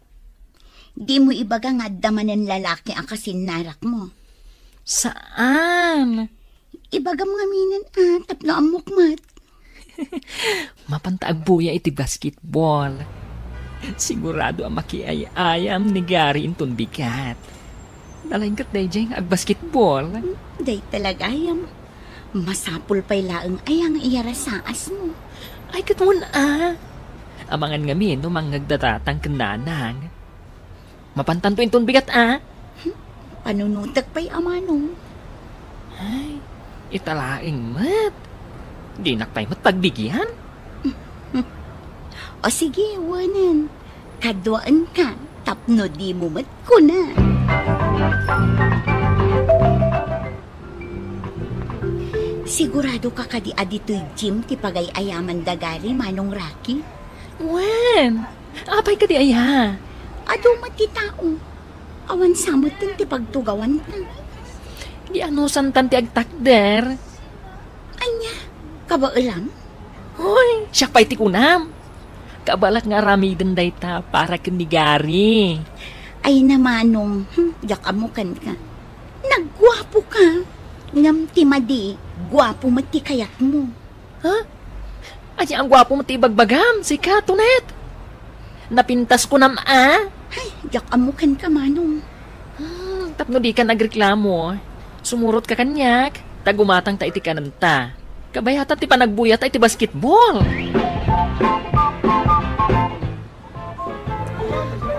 Dimo ibaga nga adda manen lalaki a kasinnarakmo? Saan? Ibagam ngaminen a, tapno ammok met. Mapanta agbuya iti basketball. Sigurado a makiay-ayam ni Gary inton bigat. Nalaing ket daydiay nga agbasketball. Hmm, dayta la gayam. Masapul pay laeng aya nga iyarasaasmo. Ay, ket wen a. Amangan ngamin no mangngegda tatang ken nanang. Mapantanto inton bigat a. Panunotek pay a, Manong. Ay, ita laeng met. Dinak pay met pagbigian. O sige, wenen. Kaduaenka tapno dimo met kuna. Sigurado ka kadi a ditoy gym ti pagay-ayaman da Gary, Manong Rocky? Wen, apay kadi aya? Adu met ti tao. Awan sa metten ti pagtugawanta. Di anusantan ti agtakder. Ania? Kabaelam? Hoy, siak pay ti kunam. Kabalak nga aramiden dayta para ken ni Gary. Ay na, Manong, hmm, diak ammo kenka. Nagguapo ka. Ngem ti madi, guapo met ti kayatmo. Ha? Ania a guapo met ti ibagbagam, sika, Tonet? Napintas kunam a? Ay, diak ammo kenka, Manong. Hmm, tapno dika nagreklamo, sumurotka kaniak, ta gumatangta iti kanenta. Kabayatan ti panagbuyatta iti basketball.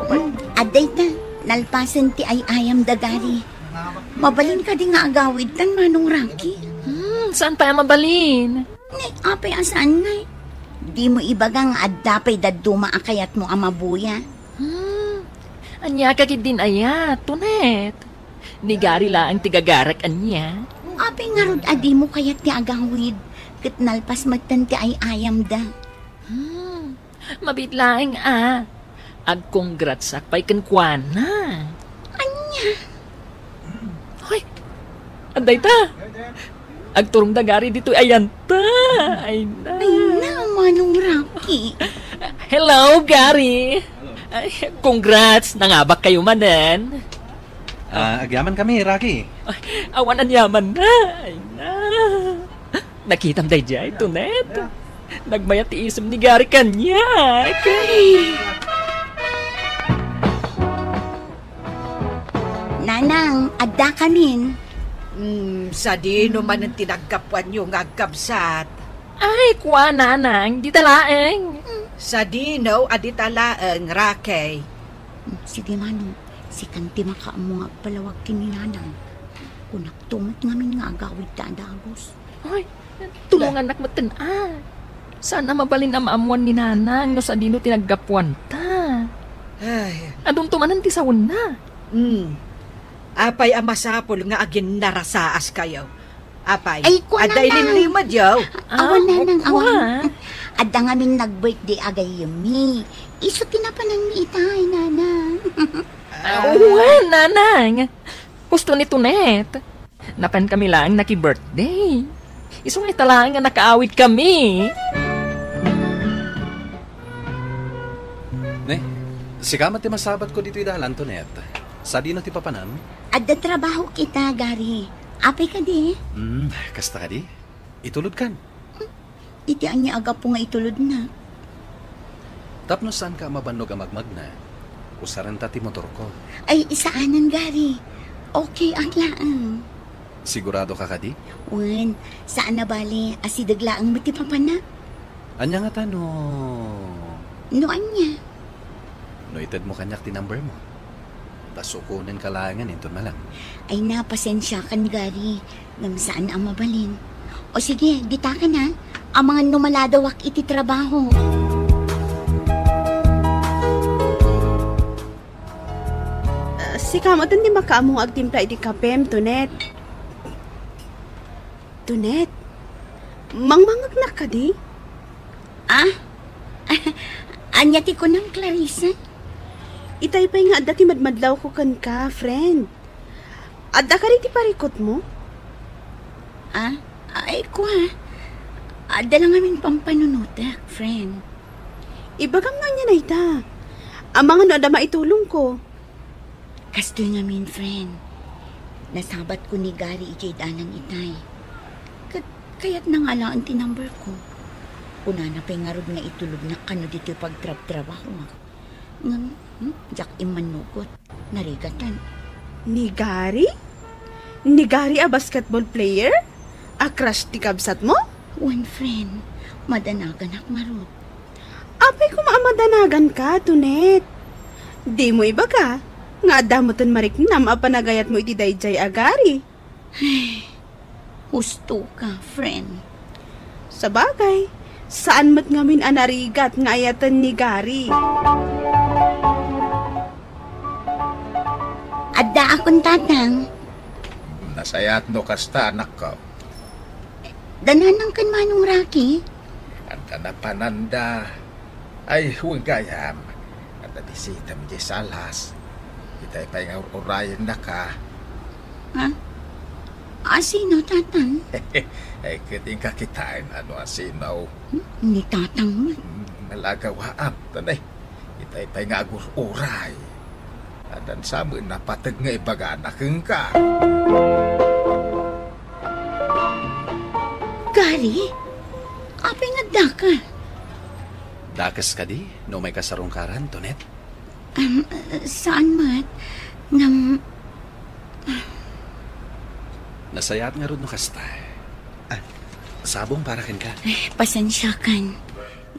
Hmm, adda ita, nalpasen ti ay-ayam da Gary. Mabalin kadi nga agawidtan, Manong Rocky? Hmm, saan pay a mabalin? Ni, apay a saan ngay? Dimo ibaga nga adda pay dadduma a kayatmo a mabuya? Hmm, ania ka ketdin aya, Tonet? Ni Gary laeng ti gagarak ania? Apay ngarud a dimo kayat ti agawid, ket nalpas metten ti ay-ayamda? Hmm, mabiit laeng a. Agcongratsak pay kenkuana. Ania? Hoy, adda ita. Agturong da Gary ditoy ayanta. Ay na. Ay na, Manong Rocky. Hello, Gary. Ay, congrats, nangabak kayo manen. Ah, agyaman kami, Rocky. Ay, awan agyaman na. Ay na. Nakitam daydiay, Tonet? Nagmayat ti isem ni Gary kaniak. Nanang, adda kamin. Hmm, sadino manen ti naggapuanyo nga agkabsat? Ay, kua, Nanang, dita laeng. Sadino a dita laeng, Rocky? Hmm, sige, Manong. Sikan ti makaammo nga agpalawag ken ni Nanang. Kunakto met ngamin nga agawidta a dagus. Ay, tulongannak metten a. Saan a mabalin a maammuan ni Nanang no sadino ti naggapuanta. Ay. Adunto manen ti sawenna. Hmm. Apay a masapul nga aginnarasaaskayo? Apay, ay, kua, adda Nanang. Ilimlimedyo? Ah, awan, Nanang, kua. Awan. Adda ngamin nag-birthday a gayyemmi. Isu ti napananmi ita, ay, Nanang. Ah, wen, Nanang. Husto ni Tonet. Napankami laeng naki-birthday. Isu nga ita laeng nga nakaawidkami. Ne, sika met ti masabatko ditoy dalan, Tonet. Sadino ti papanam? Adda trabahok ita, Gary. Apay kadi? Hmm, kasta kadi? Itulodkan. Iti ania a gapu nga itulodna? Tapno saanka a mabannog a magmagna, usarenta ti motorko. Ay, saanen, Gary. Okay ak laeng. Sigurado ka kadi? Wen, saan a bale, asideg laeng met ti papanna. Ania ngata no... No ania? No itedmo kaniak ti number mo. Ta sukonen ka laengen inton malam. Ay na, pasensiakan, Gary. Ngem saan a mabalin. O sige, ditakan a. Amangan no maladawak iti trabaho. Ah, Sika met ti makaammo nga agtimpla iti kapem, Tonet. Tonet, mangmangngegnak kadi? Ah? Ania ti kunam, Clarissa? Itay pay nga adda ti madmadlawko kenka, friend. Adda kadi ti parikutmo? Ah? Ay, kua. Adda la ngamin pampanunotek, friend. Ibagam nga ania dayta. Amangan no adda maitulongko. Kastoy ngamin, friend. Nasabatko ni Gary idiay dalan itay. Ket kayatna nga alaen ti number ko. Kunana pay ngarud nga itulognak kano ditoy pagtrabtrabahoak. Ngem, hmm, diak immanugot. Narigatan. Ni Gary? Ni Gary a basketball player? A crush ti kabsatmo? Wen, friend. Madanaganak ngarud. Apay koma a madanaganka, Tonet? Dimo ibaga nga adda metten mariknam a panagayatmo iti daydiay a Gary. Husto ka, friend. Sabagay, saan met ngamin a narigat nga ayaten ni Gary. Addaakon, tatang. Nasayaat no kasta, anakko. Dananang ken Manong Rocky? Adda napananda. Ay, wen gayam. Adda bisita idiay salas. Itay pay nga ur-urayennaka. Ha? A sino, tatang? Ay, ket inka kitaen no a sino. Hmm? Ni tatang met. Hmm, nalagawaam, tanay. Itay pay nga agur-uray. Addan sa met napateg nga ibagana kenka. Gary? Apay nga addaka? Dakes kadi no umayka sarungkaran, Tonet? Um, saan met. Ngem, nasayaat ngarud no kasta. Ah, sabong para kenka. Eh, pasensiakan.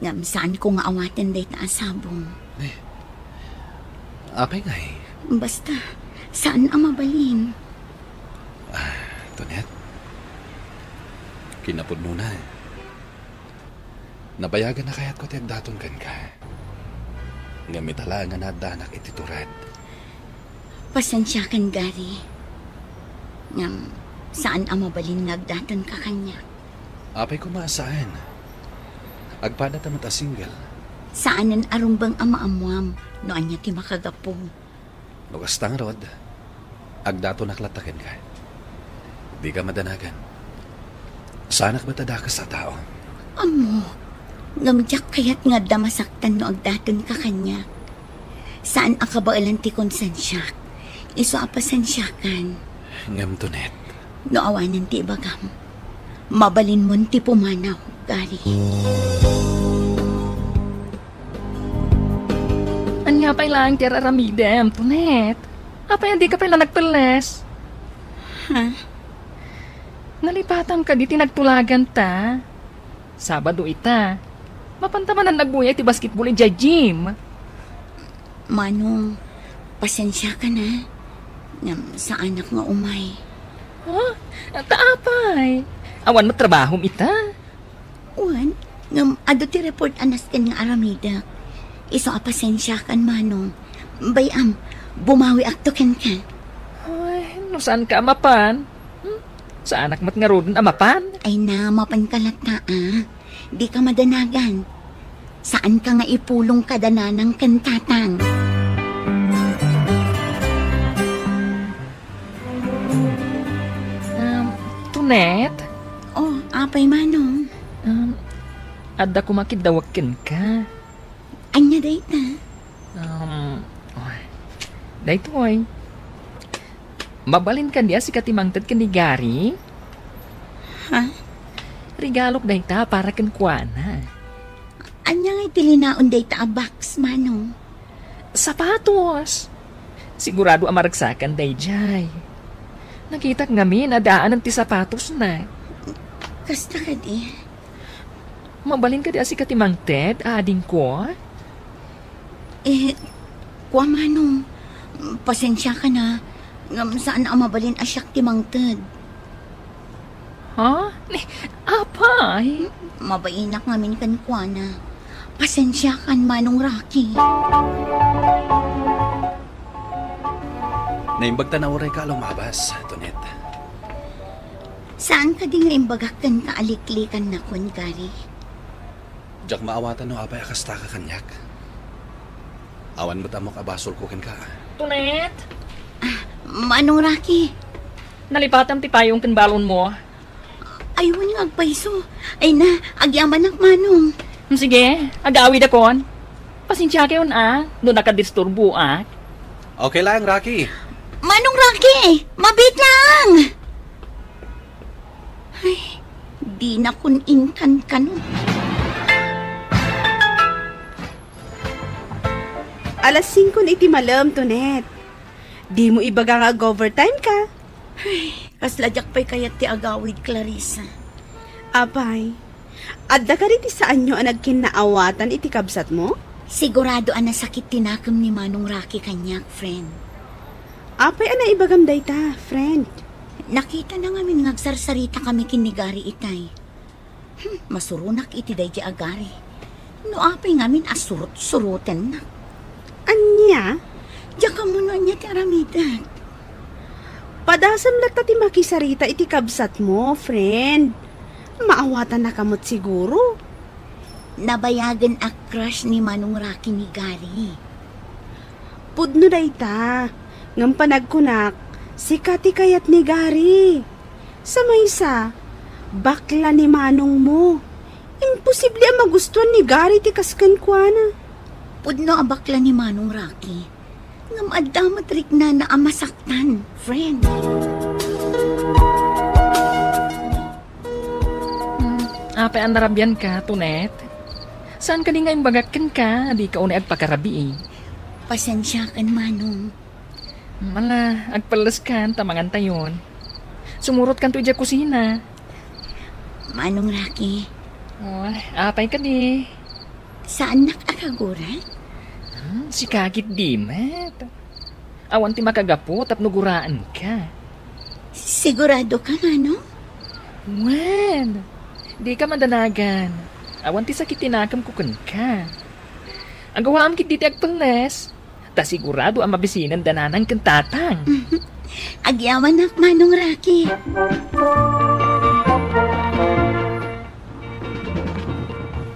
Ngem saanko nga awaten dayta a sabong. Eh, apay ngay? Basta, saan a mabalin. Ah, Tonet, kinapudnona, nabayagan a kayatko ti agdaton kenka. Ngem ita laeng a naaddanak iti turad. Pasensiakan, Gary. Ngem, saan a mabalin nga agdatonka kaniak. Apay koma a saan. Agpadata met a single. Saanen a rumbeng a maammoam no ania ti makagapu. No kasta ngarud, agdatonak latta kenka. Dika madanagan. Saanak met a dakes a tao. Ammok, ngem diak kayat nga adda masaktan no agdatonka kaniak. Saan a kabaelan ti konsensiak. Isu a pasensiakan. Ngem, Tonet. No awanen ti ibagam, mabalinmon ti pumanaw, Gary. Ania pay laeng ti ar-aramidem, Tonet? Apay a dika pay la nagpelles? Ha? Nalipatan kadi ti nagtulaganta? Sabado ita. Mapanta manen aguyay ti basketball idiay gym. Manong, pasensiakan a. Ngem saanak nga umay. Ha? Ta apay? Awan met trabahom ita? Wen, ngem adu ti report a nasken nga aramidek. Isu a pasensiakan, Manong. Bay-am, bumawiakto kenka. Ay, no saanka a mapan? Hmm? Saanak met ngaruden a mapan? Ay na, mapanka latta, a. Dika madanagan. Saanka nga ipulong kada nanang ken tatang. Um, Tonet? Oh, apay, Manong? Um, adda koma kiddawek kenka. Ania dayta? Um, oy. Daytoy. Mabalin kadi a sika ti mangted ken ni Gary? Ha? Regalok dayta para kenkuana. Ania ngay ti linaon dayta a box, Manong? Sapatos! Sigurado a maragsakan daydiay. Nakitak ngamin a daanen ti sapatosna. Kasta kadi? Mabalin kadi a sika ti mangted, adingko? Eh, kua, Manong. Pasensiakan a, ngem saan a mabalin a siak ti mangted. Ha? Ni, apay? Mabainak ngamin kenkuana. Pasensiakan, Manong Rocky. Naimbag ta naurayka a lumabas, Tonet. Saan kadi nga imbagak kenka a liklikanak, Gary? Diak maawatan no apay a kastaka kaniak. Awan met ammok a basolko kenka. Tonet! Ah, Manong Rocky! Nalipatam ti payong ken balonmo. Ay, wen nga agpayso. Ay na, agyamanak, Manong. Hmm, sige, agawidakon. Pasensiakayon a, no nakadisturboak. Okay lang, Rocky. Manong Rocky, mabiit lang! Ay, dinakon inkankano. Alas singko na iti malem, Tonet. Dimo ibaga nga ag-overtime ka. Ay, kasla diak pay kayat ti agawid, Clarissa. Apay, adda kadi ti saanyo a nagkinnaawatan iti kabsatmo? Sigurado a nasakit ti nakem ni Manong Rocky kaniak, friend. Apay a naibagam dayta, friend? Nakitana ngamin nga agsarsarita kami ken ni Gary itay. Hmm, masuronak iti daydi a Gary. No apay ngamin a surot-surotennak. Ania? Diak ammo no ania ti aramidek. Padasem latta ti makisarita iti kabsatmo, friend. Maawatannaka met siguro. Nabayagen a crush ni Manong Rocky ni Gary. Pudno dayta, ngem panagkunak, sika ti kayat ni Gary. Sa maysa, bakla ni manongmo. Imposible a magustuan ni Gary ti kas kenkuana. Pudno a bakla ni Manong Rocky. Ngem adda met riknana a masaktan, friend. Hmm, apay a narabianka, Tonet? Saan kadi nga imbagak kenka a dika unay agpakarabii? Pasensiakan, Manong. Hmm, ala, agpelleskan ta mangantayon. Sumurotkanto idiay kusina. Manong Rocky. Oh, apay kadi? Saannak a kaguran? Hmm, sika ketdi met. Awan ti makagapu tapno guraenka. Sigurado ka, Manong? Wen, dika madanagan. Awan ti sakit ti nakemko kenka. Agawaam ketdi ti agpelles. Ta sigurado a mabisinen da nanang ken tatang. Agyamanak, Manong Rocky.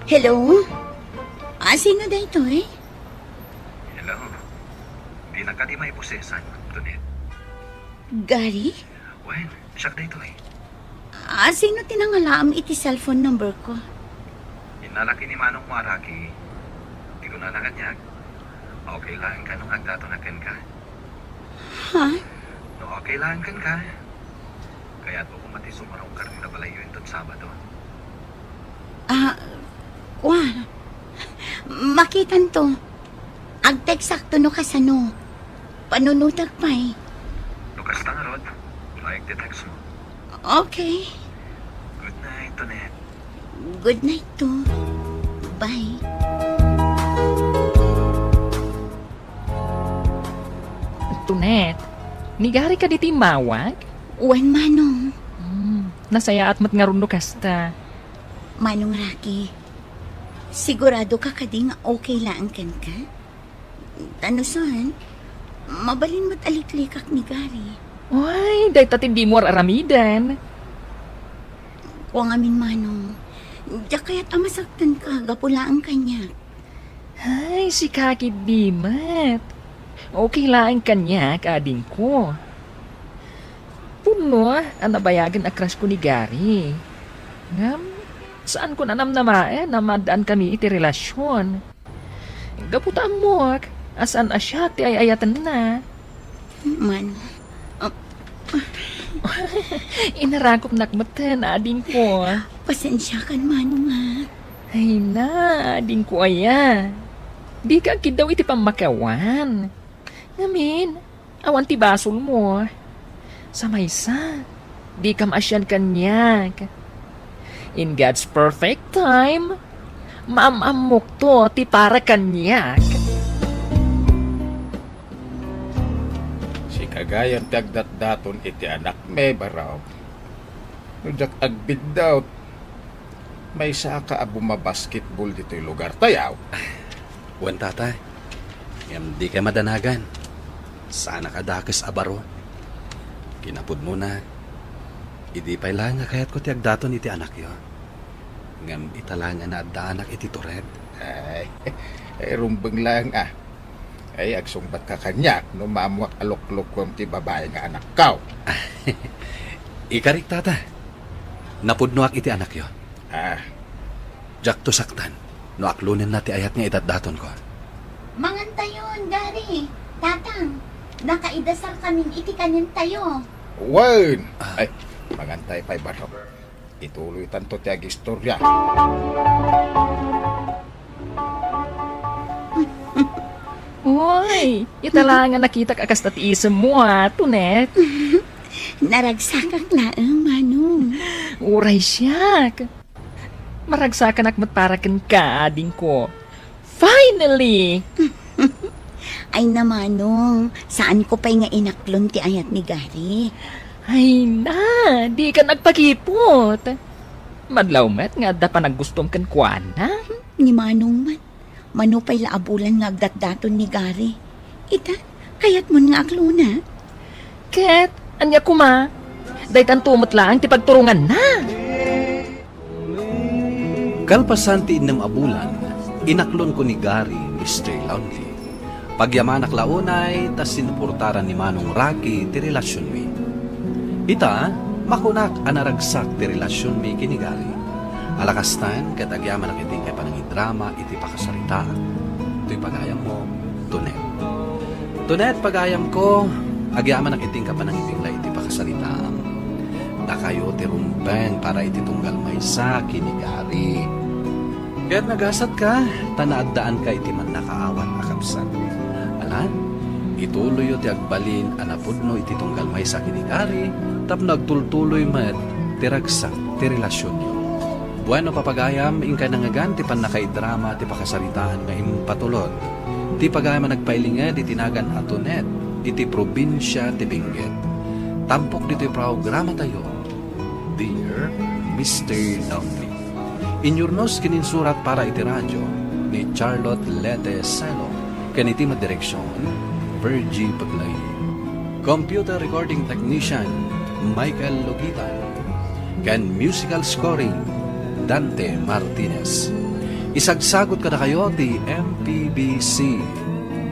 Hello? Ah, sino daytoy? Hello. Dinak kadi maipusesan, Tonet? Gary? Wen, siak daytoy. Ah, sino ti nangalaam iti cellphone number ko? Innalak ni manongmo a Rocky. Ti kunana kaniak, okay laeng kano nga agdatonak kenka. Ha? No okay laeng kenka, kayatmo koma ti sumarungkar iti balayyo inton Sabado. Ah, kua. Makitanto. Agteksakto no kasano. Panunotak pay. No kasta ngarud, maik ti text mo. Okay. Good night, Tonet. Good night too. Bye. Tonet, ni Gary kadi ti immawag? Wen, Manong. Hmm, nasayaat met ngarud no kasta. Manong Rocky, sigurado ka kadi nga okay laeng kenka? Ta no saan, mabalin met a liklikak ni Gary. Ay, dayta ti dimo ar-aramiden. Kua ngamin, Manong, diak kayat a masaktanka gapu laeng kaniak. Ay, sika ketdi met. Okay laeng kaniak, adingko. Pudno a nabayagen a crush ko ni Gary. Ngem, saanko a namnamaen a maaddaan kami iti relasyon. Gapu ta ammok a saan a siak ti ay-ayatenna. Man. Ah. Inarakopnak metten, adingko. Pasensiakan, Manong, a. Ay na, adingko aya. Dika agkiddaw iti pammakiawan. Ngamin, awan ti basolmo. Sa maysa, dikam asian kaniak. In God's perfect time, maam-ammokto ti para kaniak. Sika gayam ti agdatdaton iti anakmi, Barok. No diak agbiddaw, maysaka a bumabasketball ditoy lugartayo. Wen, Tatay. Ngem dika madanagan. Saanak a dakes a baro. Kinapudnona, idi pay laeng nga kayatko ti agdaton iti anakyo. Ngem ita laeng a naaddaanak iti tured. Ay, ay, rumbeng laeng a. Ay, agsungbatka kaniak no maammoak a luklukuem ti babai nga anakko. Ikarik, tata. Napudnoak iti anakyo. Ah. Diakto saktan no aklonenna ti ayat nga idatdatonko. Mangantayon, Gary. Tatang, nakaidasarkamin iti kanentayo. Wen! Ah. Ay, mangantay pay, baro. Ituloytanto ti agistorya. Uy, ita la nga nakitak a kasta ti isemmo, a, Tonet. Naragsakak laeng, Manong. Uray siak. Maragsakanak met para kenka, adingko. Finally! Ay na, Manong, saanko pay nga inaklon ti ayat ni Gary. Ay na, dikan agpakipot. Madlaw met nga adda panaggustuem kenkuana. Ni Manong man, mano pay la a bulan nga agdatdaton ni Gary. Ita, kayatmon nga aklona? Ket, ania koma? Daytanto met laeng ti pagturonganna. Kalpasan ti innem a bulan, inaklonko ni Gary, Mister Lonely. Pagyamanak la unay ta sinuportaran ni Manong Rocky ti relasionmi. Ita, makunak a naragsak ti relasionmi ken ni Gary. Alakastan ket agyamanak iti inkay panangidrama iti pakasaritaak. Toy pagayammo, Tonet. Tonet, pagayamko, agyamanak iti inkay panangibinglay iti pakasaritaam. Dakayo ti rumbeng para iti tunggal maysa ken ni Gary. Ket nagasatka, ta naaddaanka iti mannakaawat a kabsat. Ala, ituloyyo ti agbalin a napudno iti tunggal maysa ken ni Gary, tapno agtultuloy met ti ragsak ti relasionyo. Bueno, papagayam, inkay nangngegan ti pannakaidrama ti pakasaritaan nga impatulod ti pagayam a nagpailinged iti nagan a Tonet iti probinsia ti Benguet. Tampok ditoy programatayo, Dear Mister Lonely. Inyurnos ken insurat para iti radio ni Charlotte Lete Selo, ken iti met direksion, Virgie Peglay. Computer recording technician, Michael Logitan. Ken musical scoring, Dante Martinez. Isagsagut kadakayo ti M P B C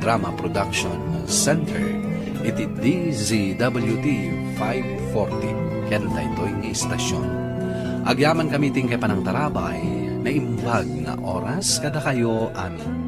Drama Production Center iti D Z W T five forty ken daytoy nga istasion. Agyamankami iti inkay panangtarabay, naimbag nga oras kadakayo amin.